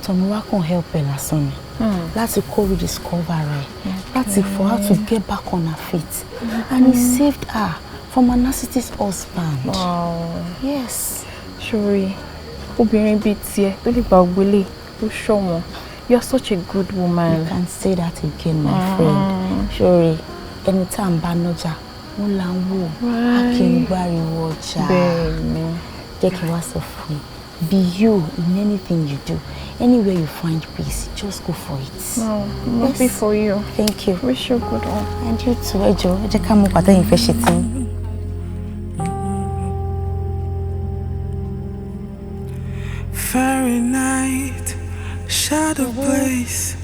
Tòmíwá kàn help ẹ lásán ni. Láti kó rediscover rẹ̀, láti for her to get back on her feet. And he saved her from her narcissist husband. Wow. Yes. Ṣọ̀rẹ́, obìnrin bíi tiẹ̀ tó lè gba ògbélé ó ṣọ̀wọ́n. You are such a good woman. You can say that again, my friend. Ṣọ̀rẹ́, ẹni tá à ń bá nájà, wọ́n là ń wò. A kì í gbáriwo ọjà. Bẹ́ẹ̀ni. Jẹ́ kí n wá sọ fún ẹ. Be you in anything you do. Anywhere you find peace, just go for it. No, I'm happy for you. Thank you. Wish you good one. And you too, ẹ jọ̀ọ́, ẹ jẹ́ ká mú pàtẹ́yìn fẹ́ ṣe tí. Fahrenheit, shadow place,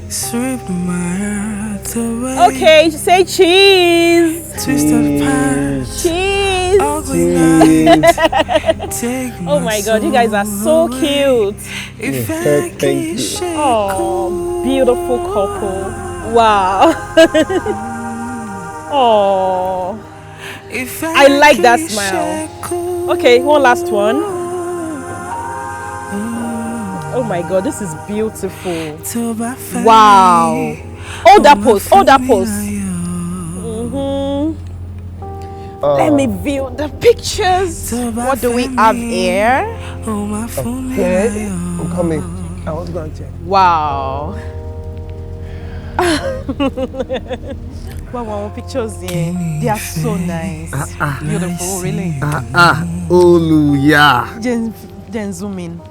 sweep my heart away. Okay, say cheese. Twisted past. Cheese. Ugly night. Take Oh my God, you guys are so cute. Yeah, thank you. Oh, beautiful couple. Wow. Oh, I like that smile. Okay, one last one. Oh my God, this is beautiful. Wow. Hold that pose, hold that pose. Let me view the pictures. What do we have here? Okay, I'm coming. I was gonna check. Wow. Wow, wow, pictures here. They are so nice. Beautiful, really. Hallelujah. Then zoom in.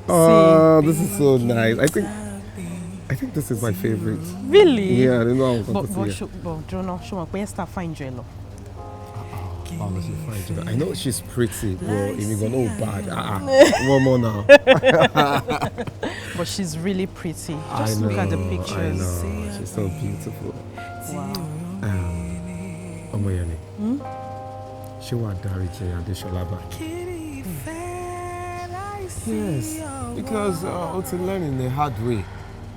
Oh, this is so nice. I think this is my favorite. Really? Yeah, I don't know how I'm But Jonah, show me where start find Jello. Oh, she fine Jello. I know she's pretty, but if you gonna bad. One more now. But she's really pretty. Just look at the pictures. I know. She's so beautiful. Wow. Omoyeni. Ṣé wàá dáríjì Adéṣọlá báyìí? Yes, because ó ti learn in a hard way.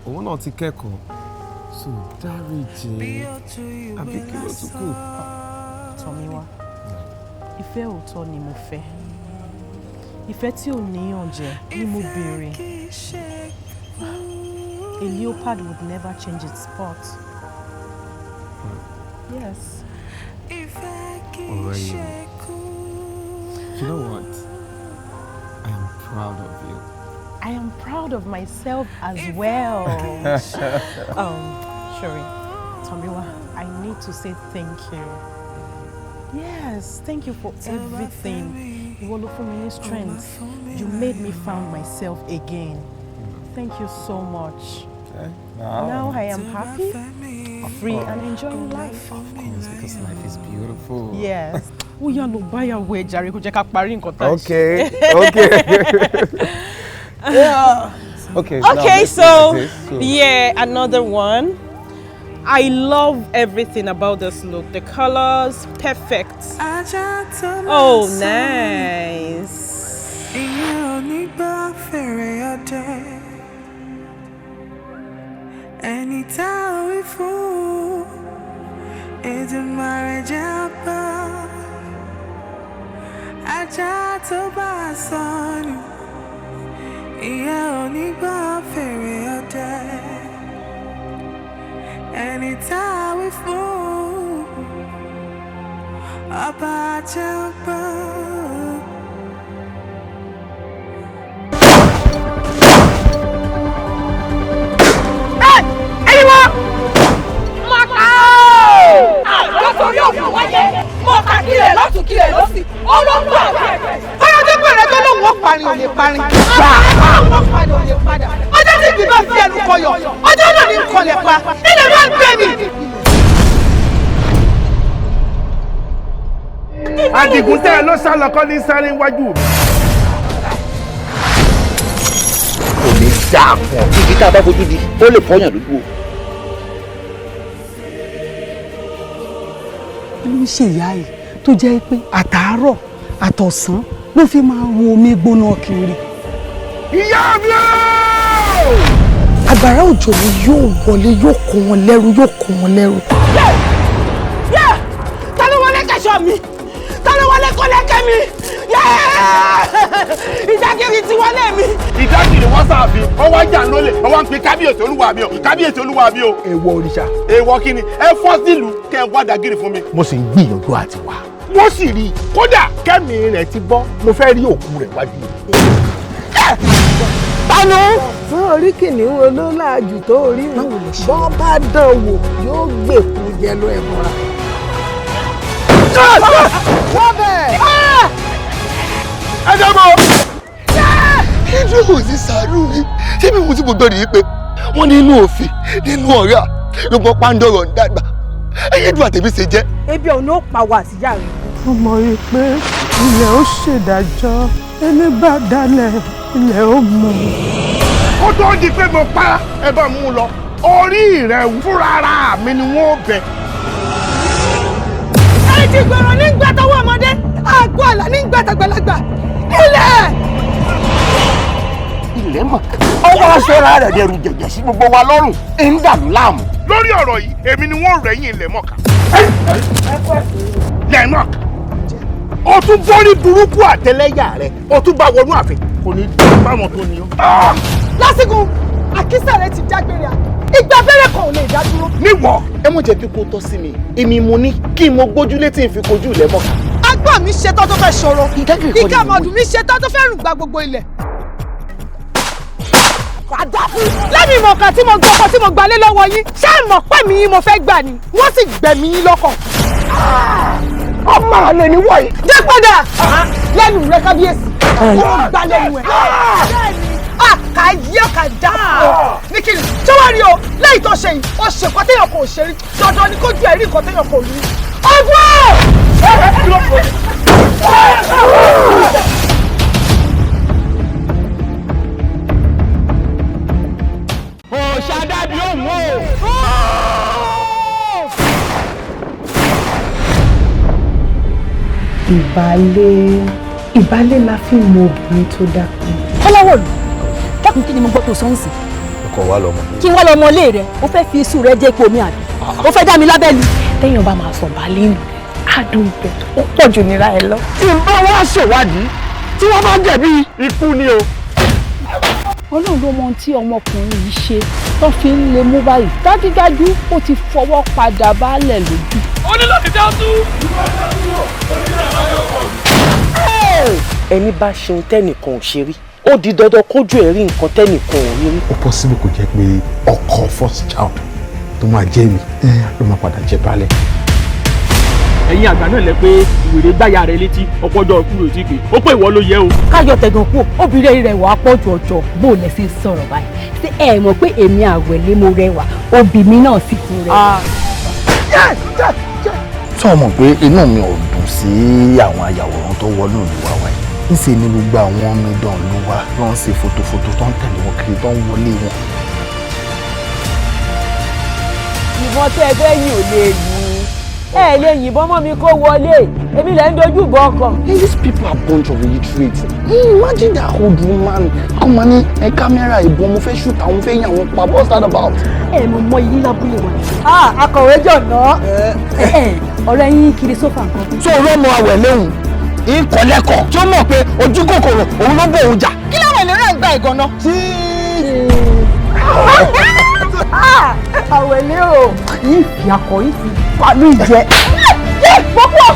Òun náà ti kẹ́kọ̀ọ́. So dáríjì àbí kí ló tún kù? Tọ́míwá, ìfẹ́ òótọ́ ni mo fẹ́. Ìfẹ́ tí ò níyànjẹ ni mo béèrè. A leopard would never change its spot. Yes. Ọ̀rẹ́ yìí, you know what? I am proud of you. I am proud of myself as well. Sorry, Tomiwa, I need to say thank you. Yes, thank you for everything. Ìwọ ló fún mi ní strength. You made me found myself again. Thank you so much. Okay. Now I am happy, free, and enjoying life. Of course, because life is beautiful. Yes. Ó yá lọ báyàwó ẹ jàre kó jẹ́ ká parí nǹkan tá a ṣe. Okay, okay. Yeah. Okay. Okay, so yeah, another one. I love everything about this look. The colors, perfect. Oh, nice. Ajá tó bá sọnù, ìyá ò ní gbọ́ fèrè ọdẹ. Ẹni tá a wí fún, ọba jẹ́ ó gbọ́. Ẹyin wọ́n! Mọ̀ ká o! Àjọsọ yóò fún wáyé. Mọ̀ ká kílẹ̀ lọ́tún kílẹ̀ lọ́sì. Olóńgbò àgbẹ̀. Ọjọ́ tí pẹ̀lẹ́ tó lóun ó parin ò lè parin. Àwọn padà ò lè padà. Ọjọ́ tí ìgbìmọ̀ fi ẹnu kọyọ̀. Ọjọ́ náà ní kọlẹ̀ pa. Ilẹ̀ máa ń gbé mi. Àdìgún tẹ́ ẹ ló sá lọ kọ́ ní sáré wájú mi. Kò ní dáa fún ọ. Ibi tá a bá fojú di, ó lè fọyàn lójú o. Kí ló ń ṣe ìyá yìí tó jẹ́ pé àtàárọ̀ àtọ̀sán ló fi máa ń ru omi gbóná kiri. Ìyá mi ooo! Àgbàrá òjò ni yóò wọlé, yóò kó wọn lẹ́rú, yóò kó wọn lẹ́rú. Ta ló wọlé kẹsàn mi? Ta ló wọlé kọlẹ́kẹ́ mi? Ìdágìrì ti wọlé mi. Ìdágìrì wọ́n sàfin, ọwọ́ ajá lólè, ọwọ́ ń pe kábíyèsí olúwa mi o, kábíyèsí olúwa mi o. Èèwọ̀ òrìṣà. Èèwọ̀ kí ni? Ẹ fọ́ sílùú kẹ́ ẹ wá dàgìrì fún mi. Mo sì ń gbìyànjú àti wá. Wọ́n sì rí i, kódà kẹ́mi rẹ̀ ti bọ́, mo fẹ́ rí òkú rẹ̀ wájú mi. Tánú. Fún orí kìnìún olólàájú tó rí wọn, bọ́ bá dán wò yóò gbèkú jẹ lọ ẹ̀bọ̀ra. Wọ́n bẹ̀. Ẹ jẹ́ mọ́. Ìdúró sí sàánú mi, ṣé mi mo ti mo gbọ́ nìyí pé wọ́n ní inú òfin nínú ọ̀rá ló gbọ́ pàǹdọ̀rọ̀ ń dàgbà. Ẹyẹ dùn àtẹ̀mí ṣe jẹ́. Ebi ọ̀hún ló pa wá àtìyá rẹ̀. Mo mọ̀ rí pé ilẹ̀ ó ṣèdájọ́, ẹni bá dalẹ̀ ilẹ̀ ó mú. Ó tó di pé mo pa ẹ bá mú un lọ, orí rẹ̀ fúnra ara mi ni wọ́n bẹ̀. Ẹ ti gbọ̀rọ̀ ní gbàtọ́wọ́ ọmọdé, àgọ́ àlà ní gbàtàgbàlagbà, ilẹ̀! Ilẹ̀ mọ̀. Ọwọ́ aṣọra rẹ̀ dẹrù jẹ̀jẹ̀ sí gbogbo wa lọ́rùn, ń dà mí láàmú. Lórí ọ̀rọ̀ yìí, èmi ni wọ́n rẹ̀yìn ilẹ̀ mọ̀ká. Lẹ́mọ̀ká. O tún borí burúkú àtẹlẹ́yà rẹ̀, o tún bá wọnú ààfin, kò ní dùn fáwọn tó ní o. Lásìkò, àkísà rẹ ti dágbére àná, ìgbà abẹ́rẹ́ kan ò lè dá dúró. Níwọ̀. Ẹ mọ̀ jẹ́ kí kó tọ́ sí mi, èmi mo ní kí mo gbójúlé tí n fi kojú ilẹ̀ mọ̀ká. Agbọ́n mi ṣetán tó fẹ́ ṣòro, ìkàmọ̀dù mi ṣetán tó fẹ́ rùn gba gbogbo ilẹ̀. Lẹ́mi ìmọ̀ọ́kà tí mo gbọ́kọ̀ tí mo gbalé lọ́wọ́ yín, ṣé ẹ mọ̀ pé mi yín mo fẹ́ gbà ni? Wọ́n sì gbẹ̀mí yín lọ́kàn. Ọmọ àlè ni wọ̀nyí. Jẹ́ padà lẹ́nu rẹ kábíyèsí. Ó gbá lẹ́nu ẹ̀. Bẹ́ẹ̀ni, àkà yí ọkà dá fún ọ. Ní kí ni? Ṣé wàá rí o? Lẹ́yìn tó ṣe yìí, ó ṣe nǹkan téèyàn kò ṣe rí. Dandan ni kójú ẹ̀ rí nǹkan téèyàn kò rí. Ọgbọ́n! Òòṣà dàbí òun o. Ìbálé ìbálé la fi mọ obìnrin tó dákun. Kọ́láwọ̀lù, dákun, kí ni mo gbọ́ tó sọ́ọ̀sì? Ọkọ̀ wa lọmọ. Kí n wá lọ ọmọ ilé rẹ, o fẹ́ fi iṣu rẹ jẹ́ ipò mi àbí? O fẹ́ dá mi lábẹ́ lu. Téèyàn bá máa sọ bálé nù, adùn ibẹ̀ ó pọ̀ jù nira ẹ lọ. Tí n bá wá ṣèwádìí tí wọ́n bá jẹ̀bi, ikú ni o. Ọlọ́run ló mọ ohun tí ọmọkùnrin yìí ṣe tó fi ń lè mú báyìí. Dájúdájú, ó ti fọwọ́ padà baálẹ̀ lójú. Ó ní láti dá tú. Ẹni bá ṣeun tẹ́nìkan ò ṣe rí, ó di dandan kójú ẹ̀ rí nǹkan tẹ́nìkan ò rí rí. Ó possible kò jẹ́ pé ọkọ first child tó máa jẹ́ mi ló máa padà jẹ baálẹ̀. Ẹ̀yin àgbà náà lẹ pé ìwèrè gbáya rẹ létí ọpọjọ kúrò tí pé ó pé ìwọ ló yẹ o. Káyọ̀ tẹ̀gàn kú, obìnrin rẹ̀ wà á pọ̀ jù ọjọ́. Bó o lẹ ṣe ń sọ̀rọ̀ báyìí, ṣé ẹ mọ̀ pé èmi àwẹ̀lé mo rẹwà, obì mi náà sì tún rẹwà. Sọ mọ̀ pé inú mi ò dùn sí àwọn ayàwòrán tó wọnú ìlú wa wáyé? Ńṣe ni gbogbo àwọn omidan ìlú wa ló ń ṣe fòtòfòtò, tó ń tẹ̀lé wọn kiri, tó ń wọlé wọn. Ìbọn tẹ́ ẹ fẹ́ yìn ò lè lù ú, ẹ lè yìnbọn mọ́ mi kó wọlé, èmi lẹ́ ń dojú bọ ọkọ̀. Hey, these people are bunch of illiterates. Hey, imagine that old woman come ní ẹ kámẹ́rà ìbọn, mo fẹ́ shoot àwọn, fẹ́ yàn wọ́n pa. What's that about? Ẹ mọ̀ mọ ilé lábúlé wa. Akọ̀wé jọ̀nà. Ọ̀rẹ́ yín kiri sófà nǹkan. Tó rọ́mọ awẹ̀ léhùn ìkọ̀lẹ́kọ̀ tí ó mọ̀ pé ojú kòkòrò òun ló bò òun jà. Kí láwọn ènìyàn ń gba ìgànná? Àwẹ̀lé o, yìí fi akọ yìí fi pa mí jẹ. Pọ́pọ́!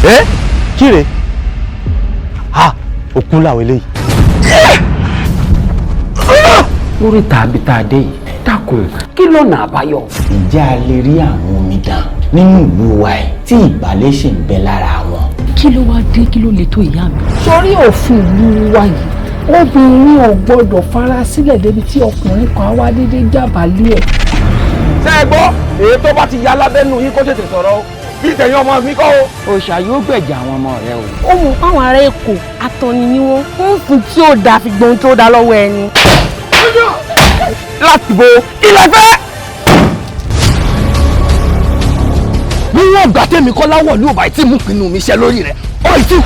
Ẹ kíre ha, òkú làwọn eléyìí. Lórí tàbí tá a dé yìí, dákun, kí lọ́nà àbáyọ? Ǹjẹ́ a lè rí àwọn omidan nínú ìlú wa ẹ̀ tí ìbàlẹ̀ ṣì ń bẹ lára wọn? Kí ló wá dé? Kí ló lè tó ìyá mi? Sórí òfin ìlú wa yìí, obìnrin ò gbọdọ̀ fara sílẹ̀ débi tí ọkùnrin kan á wá déédéé jábàálẹ̀ ẹ̀. Ṣé ẹ gbọ́, èyí tó bá ti ya lábẹ́nu yín kó tètè sọ̀rọ̀ o, bí tẹ̀yìn ọmọ mi kọ́ o. Òòṣà yóò gbẹ̀jà àwọn ọmọ rẹ o. Ó mú àwọn ará Èkó, atọ́ni ni wọ́n ń fún tí ó dáa fi gbóhun tó dáa lọ́wọ́ ẹni. Láti bo ilẹ̀ fẹ́. Níwọ̀n ìgbà tèmi kọ́ láwọ̀ ní òbá tí mú pinnu mi ṣe lórí rẹ̀ ọ̀ ìtì kù.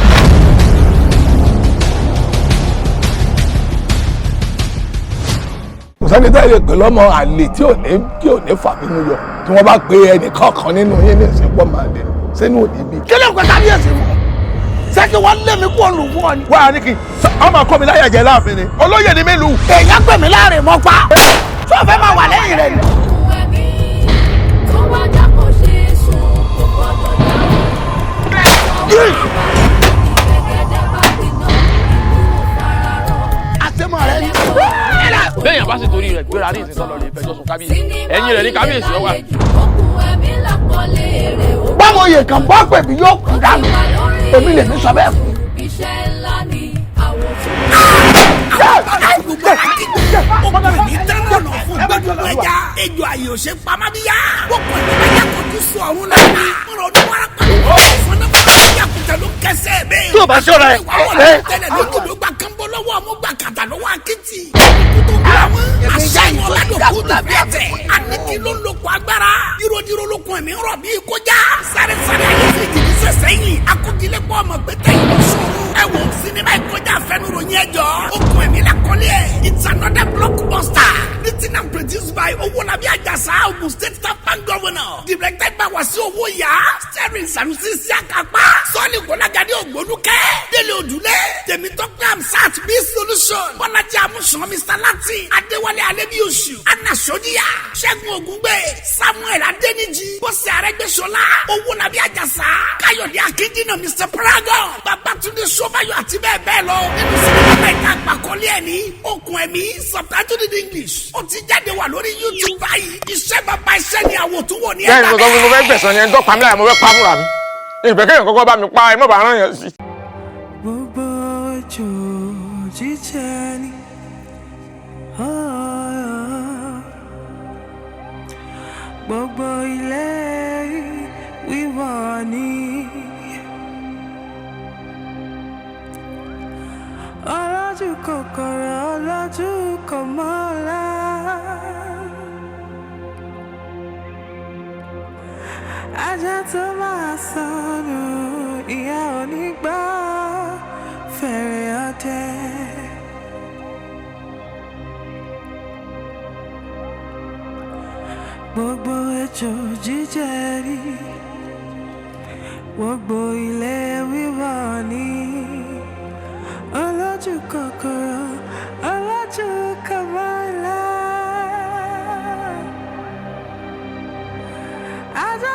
Kò sẹ́ni tá lè pè lọ́mọ àlè tí ò ní fà nínú yọ. Tí wọ́n bá pe ẹnì kọ̀ọ̀kan nínú yín ní ìsìnkú máa dé sínú òní bí. Kí ló ń pẹ́ kábíyèsí fún? Ṣé kí wọ́n lé mi kú òun fún ọ ni? Wá a ní kí ọmọ kọ́ mi láyà jẹ láàfin ni, olóyè ni mí lù. Èèyàn pè mí láàrin mọ́ pa. Ṣé o fẹ́ máa wà lẹ́yìn rẹ̀ ni? Tó wá dákọ̀ ṣe é sùn, kò gbọ́dọ̀ dáhùn. Gẹ́gẹ́dẹ́ bá gbiná, ìlú ò fararọ. Àtẹ̀mọ̀ rẹ ni. Bẹ́ẹ̀yàn bá sì torí rẹ̀ gbéra ní ìsìn sọ́lọ́ lè fẹjọ́ sùn kábíyèsí, ẹ̀yìn rẹ̀ ní kábíyèsí ọwà. Okùn ẹ̀mí làkọlé rẹ̀ ó. Báwo yè kàn bọ́ pè mí, yóò kú dànù. Èmi lèmi sọ bẹ́ẹ̀ fún. Iṣẹ́ ńlá ni àwòtún. Ní tẹ́lẹ̀ ọ̀nà fún gbẹ́dúgbò ẹja ejò àyè ò ṣe pamadiya. Gbogbo ẹni bá yà kojú sọ ọ̀run náà ní. Mọ̀rọ̀ ọdún wàrà pẹ̀lú fúnná fúnná yàkùtà ló kẹsẹ̀ bẹ́ẹ̀. Tó o bá ṣọ́ra ẹ. Wà tẹ́lẹ̀ lójú ló gba kánbó lọ́wọ́ ọmú, gba kàtà lọ́wọ́ akitì. Kutu gbà wọ́n. Àṣà ìwọ̀n bá dùn kú tàbí ẹ̀tẹ̀. Aniki ló ń lo kó agbára. Dírodíro ló kun ẹ̀mí rọ̀ bí kọjá. Sáré sáré ayé fi jìnnì sẹ̀sẹ̀ yìí. Akókilẹ̀ pọ̀ ọmọ gbẹ́tẹ̀ yìí ló sọ̀rọ̀. Ẹ wo sinimá ìkọjá àfẹnuròyìn ẹjọ́. Okùn ẹ̀mí la kọ́lé ẹ̀. It's another blockbuster. Written and produced Produced by Owolabi Ajasa, Ogun State Tampan Governor. Directed by Wasiu Owoya. Starring Sanusi Siakapa, Sọ́ọ̀lì Gbọ́lágadé Ògbólúkẹ́, Délé Òdúlé, Tèmítọ́pẹ́ Amsat, B Solution, Bọ́lájí Amúsàn, Mr. Latin, Adéwálé Alẹ́bíoṣù, Anna Sodiya, Ṣẹ́gun Ògúngbè, Samuel Adéníjì, Bọ́sẹ̀ Arẹ́gbẹ́ṣọlá, Owólabí Àjàsá, Káyọ̀dé Akíndínà, Mr. Paragon, Babátúndé Ṣọ́báyọ̀ àti bẹ́ẹ̀ bẹ́ẹ̀ lọ. Nínú sinimá mẹ́ta àpàkọ́lé ẹ̀ ní Okùn Ẹ̀mí, subtitled in English. Ó ti jáde wà lórí YouTube báyìí. Iṣẹ́ bàbá iṣẹ́ ni àwòtúnwò ní. Bẹ́ẹ̀ni, mo sọ fún mi, mo fẹ́ gbẹ̀sán ni. Ẹni tó pa mí láyà, mo fẹ́ pa fúnra mi. Ìfẹ́ kéèyàn kọ́kọ́ bá mi pa ẹ, mọ̀ bá rán yẹn sí. Gbogbo ejò jíjẹ ni. Oh, gbogbo ilé wíwọ̀ ni. Ọlọ́jú kòkòrò, ọlọ́jú kò mọ́lá. Ajá tó máa sọnù, ìyá onígbà fèrè ọdẹ. Gbogbo ejò jíjẹ rí, gbogbo ilé wíwọ̀ ni. Ọlọ́jú kòkòrò, ọlọ́jú kò mọ́lá. Ajá